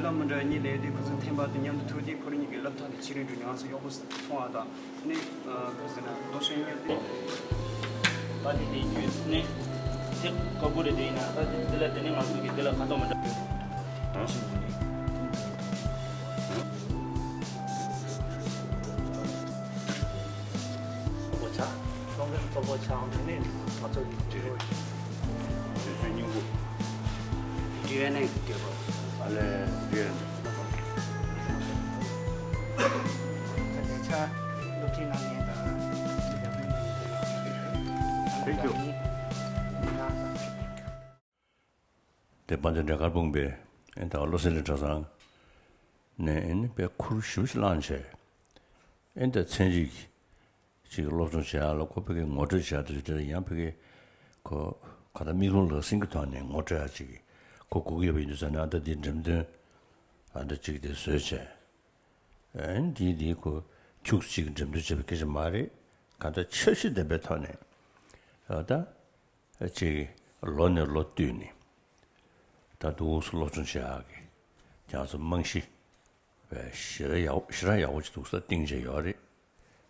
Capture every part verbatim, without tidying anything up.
བླ་མ་འདྲ་གཉིས་ལས་དེ་ཁོ་ཚོ་ཐེམ་པ་དང་མཉམ་དུ་ཐུག་དུས་ཁོ་རང་གཉིས་ཀྱི་སློབ་ཐང་དེ་ཆེ་རུ་འགྲོ་ནས་ང་ཚོ་གཡོག་པོ་མཐོང་བ་དང་། ནི་ཁོ་ཟེར་ན་རྡོ་ཤོད་ཉོས་ཏེ། ད་དེ་དེ་ཡོད་ནི་དེ་དཀར་པོ་རེད། དེ་ཡིན་ན་ད་དེ་དེ་ལ་དེ་ནི་ང་ཚོ་གི་དེ་ལ་ཁ་ཐོག་མི་འདྲ་བ་ཡོད། གཙོ་བོ་ཆགས། གཙོ་འགན་གཙོ་བོ་ཆགས་ནས་ནི་ང་ཚོ་གི་དེ་རེད། དུས་ཚོད་སྙིང་པོ། ཌི་ཨེན་ཨེ་གི་ལྟེ་བ། ཨ་ལས་ཌི་ཨེན་ཨེ། ད་ལྟའི་ཆར་སློབ་ཁྲིད་གནང་མཁན་དང་། Thank you. དེ་དཔལ་ལྡན་འབྲས་དཀར་སྤུངས་པའི་ཨེ་ད་བློ་གསལ་གླིང་གྲྭ་ཚང་ནས་ཨེ་ནི་དཔེ་ཁུར་ཞེ་པོ་ཞིག་བླངས་བྱས། ཨེ་ད་ཚན་རིག་ཅིག་སློབ་སྦྱོང་བྱེད་ཡག་ལ་ཁོ་ཕ་གིར་ངོ་སྤྲོད་བྱེད་ཡག་དེ་ཚོ་དེ་ལ་ཡང་ཕ་གིར་ཁོ་ག་ད་མིག་ལོང་ལག་ཟིན་གྱི་ཐོག་ནས་ངོ་སྤྲོད་ཡག་ཅིག་ཁོ་དགོས་ཀྱི་ཡོད་པ་ཡིན་དུས་ཙང་ནས། ཨ་ད་འདི་འགྲེམས་སྟོན་ཨ་ད་ཅིག་དེ་བཟོས་བྱས། ཨེ་འདི་འདི་ཁོ་ཁྱུག་ཅིག་འགྲེམས་སྟོན་བྱེད་པའི་སྐད་ཆ་མ་རེད། གང་ལྟར་འཆར་གཞི་ལྡན་པའི་ཐོག་ནས་ཨ་ད་ཅིག་ལོ་ནས་ལོ་བསྟུད་ནས་ད་འདུག་སེ་སློབ་སྦྱོང་བྱེད་ཡག་གི་ཁྱེད་ཚོ་རྨང་གཞི་བས་ཞེ་དྲག་ཡག་ཞེ་དྲག་ཡག་པོ་ཅིག་འདུག་ས་བཏིང་བྱས་ཡོད་རེད།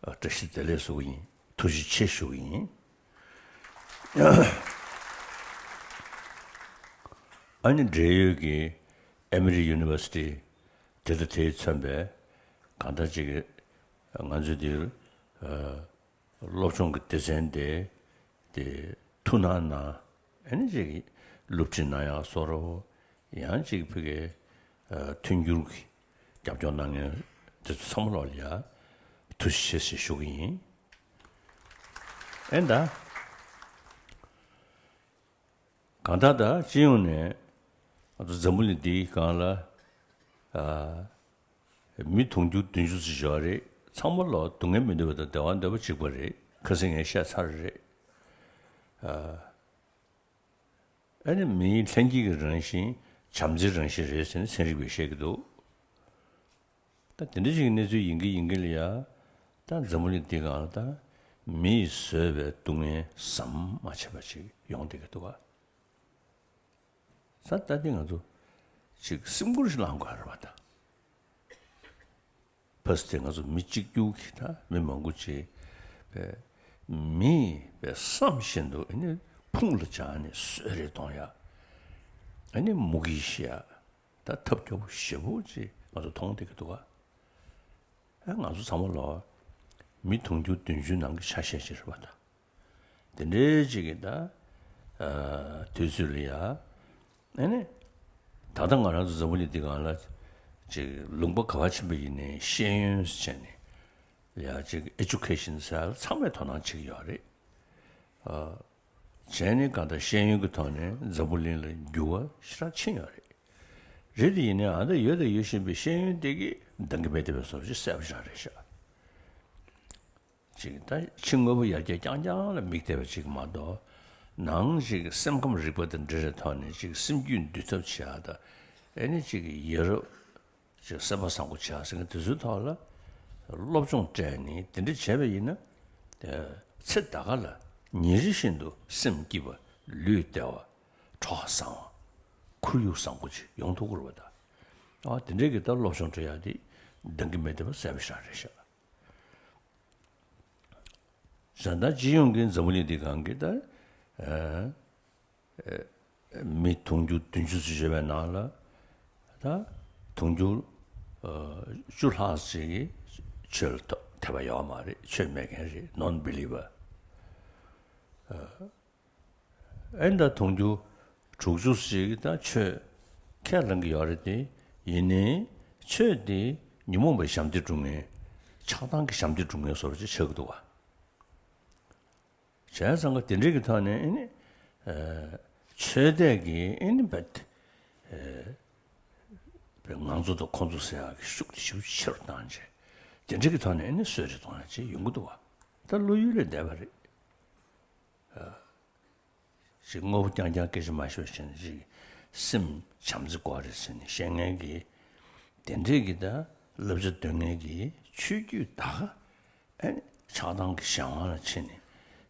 ཨ་བཀྲ་ཤིས་བདེ་ལེགས་ཞུ་གི་ཡིན། ཐུགས་རྗེ་ཆེ་ཞུ་གི་ཡིན། ཨ་ནི་འབྲེལ་ཡོད་ཀྱི་ཨེ་མི་རི་ཡུ་ནི་ཝར་སི་ཊི་དེ་དང་དེས་མཚོན་པའི་གང་ལྟར་ཅིག་གི་ང་ཚོའི་འདིར་ཨ་སློབ་སྦྱོང་གི་སྡེ་ཚན་དེ་དེ་ཐུགས་སྣང་གནང་། ཨ་ནི་ཅིག་སློབ་ཁྲིད་གནང་ཡག་བཟོ་འདྲ་བོ། ཡང་ཅིག་ཕ་གིར་ཨ་མཐུན་འགྱུར་གྱི་རྒྱབ་སྐྱོར་གནང་མཁན་དེ་ཚོ་ཚང་མ་ལོག་ལ་ཡ་ཐུགས་རྗེ་ཆེ་ཞེས་ཞུ་གི་ཡིན། ཨེ་ད། གང་ལྟར་ད་སྤྱི་ཡོངས་ནས་ང་ཚོ་འཛམ་བུ་གླིང་འདིའི་སྒང་ལ་ཨ་མི་དུང་ཕྱུར་བདུན་ཅུ་ཙམ་ཞིག་ཡོད་རེད། ཚང་མ་ལོག་སྡུག་བསྔལ་མི་འདོད་པ་དང་བདེ་བ་འདོད་པ་གཅིག་པ་རེད། ཁ་སང་ངས་བཤད་ཚར་རེད། ཨ་ཨ་ནི་མིའི་ལྷན་སྐྱེས་ཀྱི་རང་བཞིན་བྱམས་བརྩེའི་རང་བཞིན་རེད་ཟེར་ནས་ཚན་རིག་པས་བཤད་ཀྱི་འདུག་ད་དེ་འདྲ་ཞིག་གི་གནས་ཚུལ་ཡིན་གྱི་ཡིན་གྱི་ལ་ཡ། ད་འཛམ་བུ་གླིང་འདི་སྒང་ལ་ད་མིས་བཟོས་པའི་སྡུག་བསྔལ་ཟམ་མ་ཆད་པ་ཅིག་ཡོང་བསྡད་ཀྱི་འདུག་ག་ས་ད་འདི་ང་ཚོ་ཅིག་སེམས་ཁུར་ཞིག་བླངས་དགོས་རེད་པ་ད། ཕ་སི་དེ་ང་ཚོ་མི་གཅིག་གྱུར་གྱི་ད་མི་མང་པོ་ཅིག་པའི་མིས་པའི་བསམ་བཞིན་དུ་ཨ་ནི་ཕུང་ལ་སྦྱར་ནས་གསོད་རེས་གཏོང་ཡ། ཨ་ནི་མུ་གེ་བཤད་ཡ། ད་ཐབས་སྐྱོ་པོ་ཞེ་པོ་ཅིག་ང་ཚོ་མཐོང་བསྡད་ཀྱི་འདུག་ག་ཨ་ང་ཚོ་ཚང་མ་ལོ་མི་དུང་ཕྱུར་བདུན་ཅུའི་ནང་གི་ཆ་ཤས་ཤིག་རེད་པ་ད། དེ་འདྲའི་ཅིག་གི་ད་ཨ་དུས་ཚོད་ལ་ཡ། ཨ་ནི་ད་ལྟ་ང་རང་ཚོ་འཛམ་བུ་གླིང་འདི་སྒང་ལ་ཅིག་ལུང་པ་ག་པར་ཕྱིན་པ་ཡིན་ནའི་ཤེས་ཡོན་ཟེར་ནས་ཡ་ཅིག་ཨེ་ཌུ་ཀེ་ཤན་ཟེར་ཡ་ལ་ཚང་མས་དོ་སྣང་བྱེད་ཀྱི་ཡོད་རེད། ཨ། བྱས་ནས་གང་ལྟར་ཤེས་ཡོན་གྱི་ཐོག་ནས་འཛམ་བུ་གླིང་ལ་འགྱུར་བ་ཞེ་དྲག་ཕྱིན་ཡོད་རེད། རེད་དེ་ཡིན་ནའི་ཨ་ད་ཡོད་དང་ཡོད་བཞིན་པའི་ཤེས་ཡོན་དེ་གིས་འདང་གི་མེད་བསྡད་པའི་བཟོ་འདྲ་ཞིག་གསལ་པོ་ཞིག་རེད་ཤག་ཅིག་ད་ཕྱི་དངོས་པོ་ཡར་རྒྱས་རྐྱང་རྐྱང་ལ་དམིགས་བསྡད་པ་ཅིག་མ་གཏོགས། ནང་ཅིག་སེམས་ཁམས་རིག་པ་དང་འབྲེལ་བའི་ཐོག་ནས་ཅིག་སེམས་རྒྱུད་འདུལ་ཐབས་བྱེད་ཡག་དང་། ཨེ་ནི་ཅིག་ཡ་རབས། ཅིག་སེམས་པ་བཟང་པོ་བྱ་ཟེར་མཁན་དེ་ཚོའི་ཐོག་ལ་སློབ་སྦྱོང་སྤྲད་ནས་དེ་འདྲ་བྱས་པ་ཡིན་ན། ཚེ་འདི་ག་ལ་ཉིན་རེ་བཞིན་དུ་སེམས་སྐྱིད་པ། ལུས་བདེ་བ། གྲོགས་བཟང་བ། ཁོར་ཡུག་བཟང་པོ་ཅིག་ཡོང་ཐུབ་ཀྱི་རེད་པ་ད། ཨ་དེ་འདྲའི་གི་ད་སློབ་སྦྱོང་སྤྲད་ཡག་དེ་འདང་གི་མེད་བསྡད་པ་གསལ་པོ་ཞིག་རེད་ཤག་བྱས་ཙང་སྤྱི་ཡོངས་ཀྱི་འཛམ་བུ་གླིང་འདི་སྒང་གི་ད་ཨ། མི་དུང་ཕྱུར་བདུན་ཅུ་ཙམ་ཡོད་པའི་ནང་ལ་ད་དུང་ཕྱུར་བཅུ་ལྷག་ཅིག་གིས་ཆོས་ལ་དད་པ་ཡོད་མ་རེད། ཆོས་མེད་མཁན་རེད། ནོན་བི་ལི་ཝར། ཨེ་ད་དུང་ཕྱུར་དྲུག་ཅུ་ཅིག་ད་ཆོས་ཁས་ལེན་གྱི་ཡོད་རེད་དེ། ཡིན་ནའི་ཆོས་དེ་ཉོན་མོངས་པའི་ཞབས་འདེགས་སྒྲུབ་མཁན། ཆགས་སྡང་གི་ཞབས་འདེགས་སྒྲུབ་མཁན་བཟོ་འདྲ་ཅིག་ཆགས་ཀྱི་འདུག་ག་བྱས་ཙང་ཀ་དེ་འདྲའི་གི་ཐོག་ནས་ཨེ་ནི། ཨ། ཆོས་དད་ཀྱི་ཨེ་ནི་བེད། ཨ། བེད་ང་ཚོ་དང་ཁོང་ཚོ་ཟེར་ཡག་གི་ཤུགས་དེ་ཞེ་པོ་ཆེ་རུ་བཏང་བྱས། དེ་འདྲའི་གི་ཐོག་ནས་ཨེ་ནི་གསོད་རེས་གཏོང་ཡག་ཅིག་ཡོང་གི་འདུག་ག་ད་བློ་ཡུལ་ལས་འདས་པ་རེད། ཅིག་དངོས་པོ་རྐྱང་རྐྱང་སྐད་ཆ་མ་ཤོད་བྱས་ནས་ཅིག་སེམས་བྱམས་བརྩེ་དགོས་རེད་ཟེར་ནས་བཤད་མཁན་གྱི་དེ་འདྲས་ཀྱི་ད་བསླབ་བྱ་འདོན་མཁན་གྱི་ཆོས་བརྒྱུད་ད་ག་ཨེ་ནི་ཆགས་སྡང་གི་གཞན་དབང་ལ་ཕྱིན་ནས་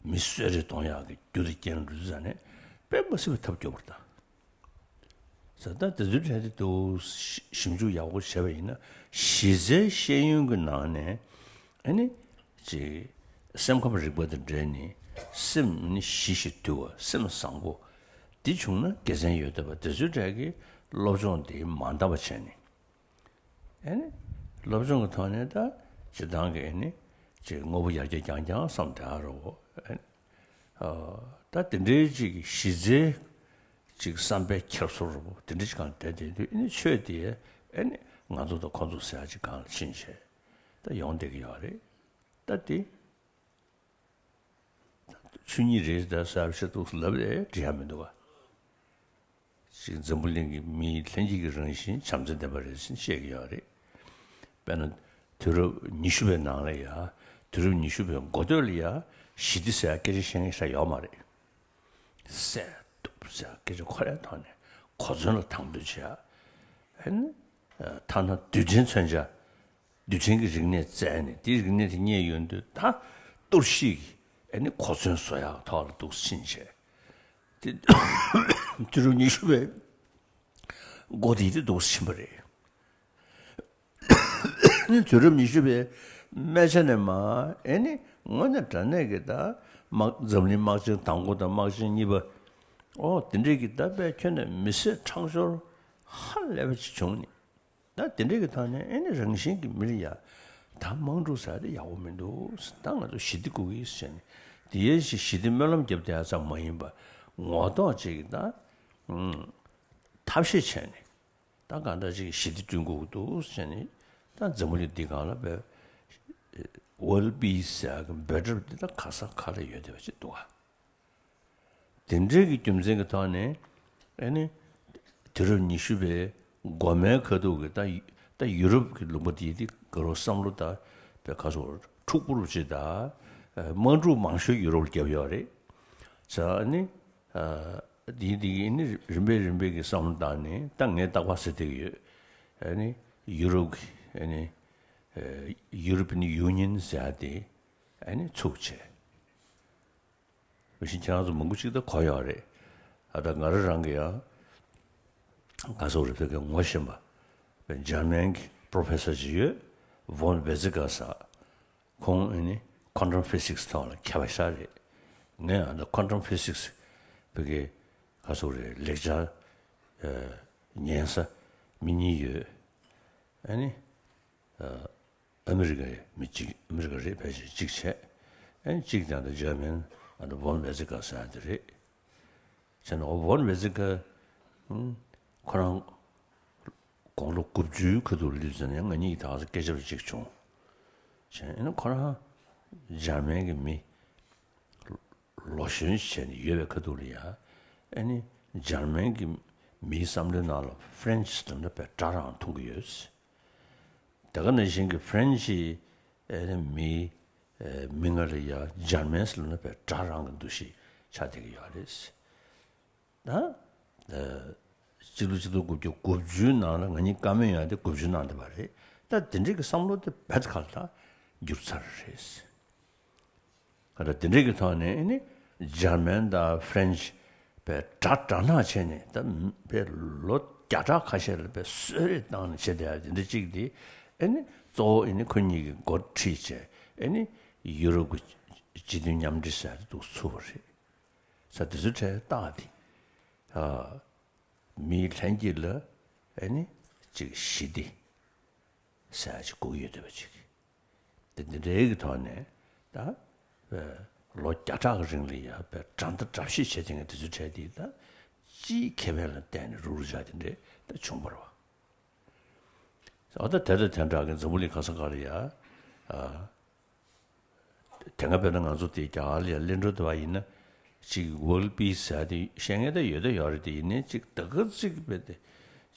མི་གསོད་རེས་གཏོང་ཡག་གི་རྒྱུ་དང་རྐྱེན་ལ་འགྲོ་དུས་ཙ་ནས་དཔེ་མ་སྲིད་པའི་ཐབས་སྐྱོ་པོ་རེད་ད། ཟེར་ད་དེ་ཚོའི་གྲས་དེ་འདུག་ཞིབ་འཇུག་ཡག་པོ་བྱས་པ་ཡིན་ན་གཞི་རྩའི་ཤེས་ཡོན་གྱི་ནང་ནས་ཨེ་ནི་ཅིག་སེམས་ཁམས་རིག་པ་དང་འབྲེལ་ནས་སེམས་ནི་ཞི་ཞིང་དུལ་བ་སེམས་བཟང་པོ་འདི་བྱུང་ན་དགེ་མཚན་ཡོད་བསྡད་པ་དེ་ཚོའི་གྲས་ཀྱི་སློབ་སྦྱོང་དེ་མ་འདའ་བ་བྱས་ནས། ཨེ་ནི། སློབ་སྦྱོང་གི་ཐོག་ནས་ད་སྤྱིར་བཏང་གི་ཨེ་ནི། ཅིག་དངོས་པོ་ཡར་རྒྱས་རྐྱང་རྐྱང་བསམ་བསྡད་ཨ་རོ། ཨེ་ནི། ཨ། ད་དེ་འདྲའི་ཅིག་གཞི་རྩའི་ཅིག་བསམ་པའི་འཁྱེར་སོ་རོ་དེ་འདྲ་ཅིག་གང་བསྡད་དེ་དུས་ཨེ་ནི་ཆོས་དེ་ཨེ་ནི་ང་ཚོ་དང་ཁོ་ཚོ་ཟེར་ཡ་ཅིག་གང་ལ་ཕྱིན་བྱས་ད་ཡོང་བསྡད་ཀྱི་ཡོད་རེད། ད་དེ། ཆོས་ཉིད་རེད་ད་ཟེར་བ་ཞིག་འདུག་ལབ་རེད་འགྲིག་ཡ་མི་འདུག་ག་ཅིག་འཛམ་བུ་གླིང་གི་མིའི་ལྷན་སྐྱེས་ཀྱི་རང་བཞིན་བྱམས་བརྩེ་ལྡན་པ་རེད་ཟེར་བཤད་ཀྱི་ཡོད་རེད། དཔེར་ན། དུས་རབས་ཉི་ཤུ་པའི་ནང་ལ་ཡ། དུས་རབས་ཉི་ཤུ་པའི་འགོ་སྟོད་ལ་ཡ། ཞི་བདེ་ཟེར་ཡ་སྐད་ཆ་བཤད་མཁན་ཞིག་ཡོད་མ་རེད། བསད་གཏུབ་ཟེར་ཡ་སྐད་ཆ་ཁོ་རའི་ཐོག་ནས་གོ་མཚོན་ལ་དང་དོད་བྱེད་ཡ། ཨེ་ནི། ཐ་ན་རྡུལ་ཕྲན་མཚོན་ཆ། རྡུལ་ཕྲན་གྱི་རིག་གནས་བཙལ་ནས་དེའི་རིག་གནས་དེ་རྙེད་ཡོང་དུས་ད་གཏོར་བཤིག་གི་ཨེ་ནི་གོ་མཚོན་བཟོ་ཡག་ཐོག་ལ་འདུག་ཕྱིན་བྱས། དེ་དུས་རབས་ཉི་ཤུ་པའི་འགོ་དེ་དེ་འདུག་ཕྱིན་པ་རེད། ཨེ་ནི་དུས་རབས་ཉི་ཤུ་པའི་སྨད་ཆ་ནས་མར་ཨེ་ནི་དངོས་གནས་དྲང་གནས་ཀྱི་ད་དམག་འཛམ་གླིང་དམག་ཆེན་དང་པོ་དང་དམག་ཆེན་གཉིས་པ། ཨོ་དེ་འདྲས་ཀྱི་ད་དཔེ་ཁྱོན་ནས་མི་བཟོད་ཁྲག་སྦྱོར་ཧ་ལས་པ་ཅིག་བྱུང་ནས། ད་དེ་འདྲའི་གི་ཐོག་ནས་ཨེ་ནི་རང་བཞིན་གྱི་མི་ལ་ཡ་ད་དམག་འཁྲུག་ཟེར་དེ་ཡག་པོ་མི་འདུག་ད་ང་ཚོ་ཞི་བདེ་དགོས་ཀྱི་ཟེར་ནས་དེ་ཡས་ཞི་བདེ་སྨོན་ལམ་བརྒྱབ་བསྡད་ཡ་ཙམ་མ་ཡིན་པ་ངོ་ཐོག་ཅིག་ད་ཐབས་ཤེས་བྱས་ནས་ད་གང་འདྲ་ཅིག་ཞི་བདེ་བསྐྲུན་དགོས་ཀྱི་འདུག་ཟེར་ནས་ད་འཛམ་བུ་གླིང་འདི་སྒང་ལ་བས་World Peace ཟེར་གི་འབོད་སྒྲ་འདི་ད་ག་ས་ག་ལ་ཡོད་བསྡད་པ་ཅིག་འདུག་ཨ། དེ་འདྲའི་གི་རྒྱུ་མཚན་གྱི་ཐོག་ནས་ཨེ་ནི་དུས་རབས་ཉི་ཤུ་པའི་འགོ་མའི་ཁ་ཐུག་གི་ད་ད་ཡུ་རོབ་ཀྱི་ལུང་པ་དེ་དེ་ག་རོ་བསམ་བློ་ད་པའི་ཁ་སོ་འཁྲུག་པོ་རུ་ཅིག་ད་དམག་འཁྲུག་མང་ཤོས་ཡུ་རོབ་ལ་བརྒྱབ་ཡོད་རེད། ས་ཨེ་ནི་དེ་དེ་ཨེ་ནི་རིམ་པས་རིམ་པས་ཀྱི་བསམ་བློ་བཏང་ནས་ད་ངས་རྟག་པར་ཟེར་བསྡད་ཀྱི་ཡོད། ཨེ་ནི་ཡུ་རོབ་ཀྱི་ཨེ་ནི་European Union ཟེར་ཡ་དེ་ཨེ་ནི་ཚུགས་བྱས། བཞིན་ཁྱེད་རང་ཚོ་མང་པོ་ཅིག་ད་གོ་ཡོད་རེད། ཨ་ད་ང་རང་རང་གི་ཡང་ག་སོག་རེ་ཕེ་གི་ངོ་ཤེས་པ་པའི་འཇར་མན་གྱི་པྲོ་ཕེ་སར་ཅིག་ཡོད། Von Weizsäcker ཟེར། ཁོང་ཨེ་ནི་quantum physics ཐོག་ལ་མཁས་པ་ཤ་རེད། ངས་ཨ་ད་quantum physics ཕེ་གི་ག་སོག་རེ་ལེགས་སྦྱར་ཉན་ས་མི་གཉིས་ཡོད། ཨེ་ནི། ཨ་མི་རི་ཀའི་མི་གཅིག་ཨ་མི་རི་ཀ་རེད་ཕལ་ཆེར་གཅིག་བྱས། ཨ་ནི་གཅིག་ཀྱང་ད་འཇར་མན་ཨ་ད་Von Weizsäcker ཟེར་ཡ་དེ་རེད། བྱས་ན་འོ་Von Weizsäcker ཁོ་རང་དགུང་ལོ་དགུ་བཅུའི་ཁ་ཐུག་ལ་སླེབས་ཙ་ནས་ང་གཉིས་ད་ག་ས་སྐད་ཆ་ཅིག་བྱུང་། བྱས་ཨ་ནི་ཁོ་རང་འཇར་མན་གྱི་མི་ལོ་གཞོན་བྱས་ནས་ཡོད་པའི་ཁ་ཐུག་ལ་ཡ་ཨ་ནི་འཇར་མན་གྱི་མིའི་བསམ་བློའི་ནང་ལ་French ཟེར་ན་དཔེ་སྒྲ་རང་མཐོང་གི་ཡོད། དེ་ག་ནང་བཞིན་གྱི་French ཨེ་ནི་མིའི་ཨེ་མིག་སྔ་ལ་ཡ་འཇར་མན་ཟེར་ན་དཔེ་སྒྲ་རང་གི་འདུ་ཤེས་ཆགས་བསྡད་ཀྱི་ཡོད་རེད། ད་ཨེ་ཆིག་སྟོང་དགུ་བརྒྱ་དགུ་བཅུའི་ནང་ལ་ང་གཉིས་བཀའ་མོལ་ཡང་དེ་དགུ་བཅུ་ནང་དེ་བ་རེད། ད་དེ་འདྲའི་གི་བསམ་བློ་དེ་བེད་ཁ་ལ་འགྱུར་ཚར་རེད། ཨ་ད་དེ་འདྲའི་གི་ཐོག་ནས་ཨེ་ནི་འཇར་མན་དང་French པའི་དགྲ་དགྲ་ནག་བྱས་ནས་ད་པའི་ལོ་བརྒྱ་ཕྲག་ཁ་ཤས་ལ་པའི་གསོད་རེས་བཏང་ནས་བྱས་བསྡད་ཡ་དེ་འདྲ་གཅིག་དེ་ཨེ་ནི་གཙོ་བོ་ཨེ་ནི་ཁོ་གཉིས་ཀྱི་འགོ་ཁྲིད་བྱས་ཨེ་ནི་ཡུ་རོབ་ཀྱི་སྤྱི་མཐུན་མཉམ་འབྲེལ་ཟེར་ཡ་དེ་འདུག་ཚུགས་པ་རེད། ས་དེ་ཚོའི་གྲས་རྟགས་དེ་ཨ་མིའི་ལྷན་སྐྱེས་ལ་ཨེ་ནི་ཅིག་ཞི་བདེ་ཟེར་ཡ་ཅིག་དགོས་ཡོད་འདོད་པ་ཅིག་དེ་འདི་འདྲའི་གི་ཐོག་ནས་ད་ལོ་བརྒྱ་ཕྲག་གི་རིང་ལ་ཡ་པའི་དགྲ་ཟླ་དགྲ་བཤེས་བྱས་དེ་ངས་དེ་ཚོའི་གྲས་དེ་ད་སྤྱིའི་ཁེ་ཕན་ལ་བརྟེན་ནས་རུག་རུག་བྱ་དེ་འདྲས་ད་བྱུང་བ་རེད་བ། འོ་ད་དེ་དང་དེ་འདྲ་གི་འཛམ་བུ་གླིང་ག་ས་ག་ལ་ཡ་ཨ་དེ་སྔ་དཔེར་ན་ང་ཚོ་དེ་རྒྱ་གར་ལ་ཡ་གླེང་འགྲོ་དུ་བ་ཡིན་ན་ཅིག་World Peace ཟེར་དེ་བཤད་མཁན་ད་ཡོད་ད་ཡོད་རེད། དེ་ཡིན་ནའི་ཅིག་ད་ག་ཅིག་པའི་དེ་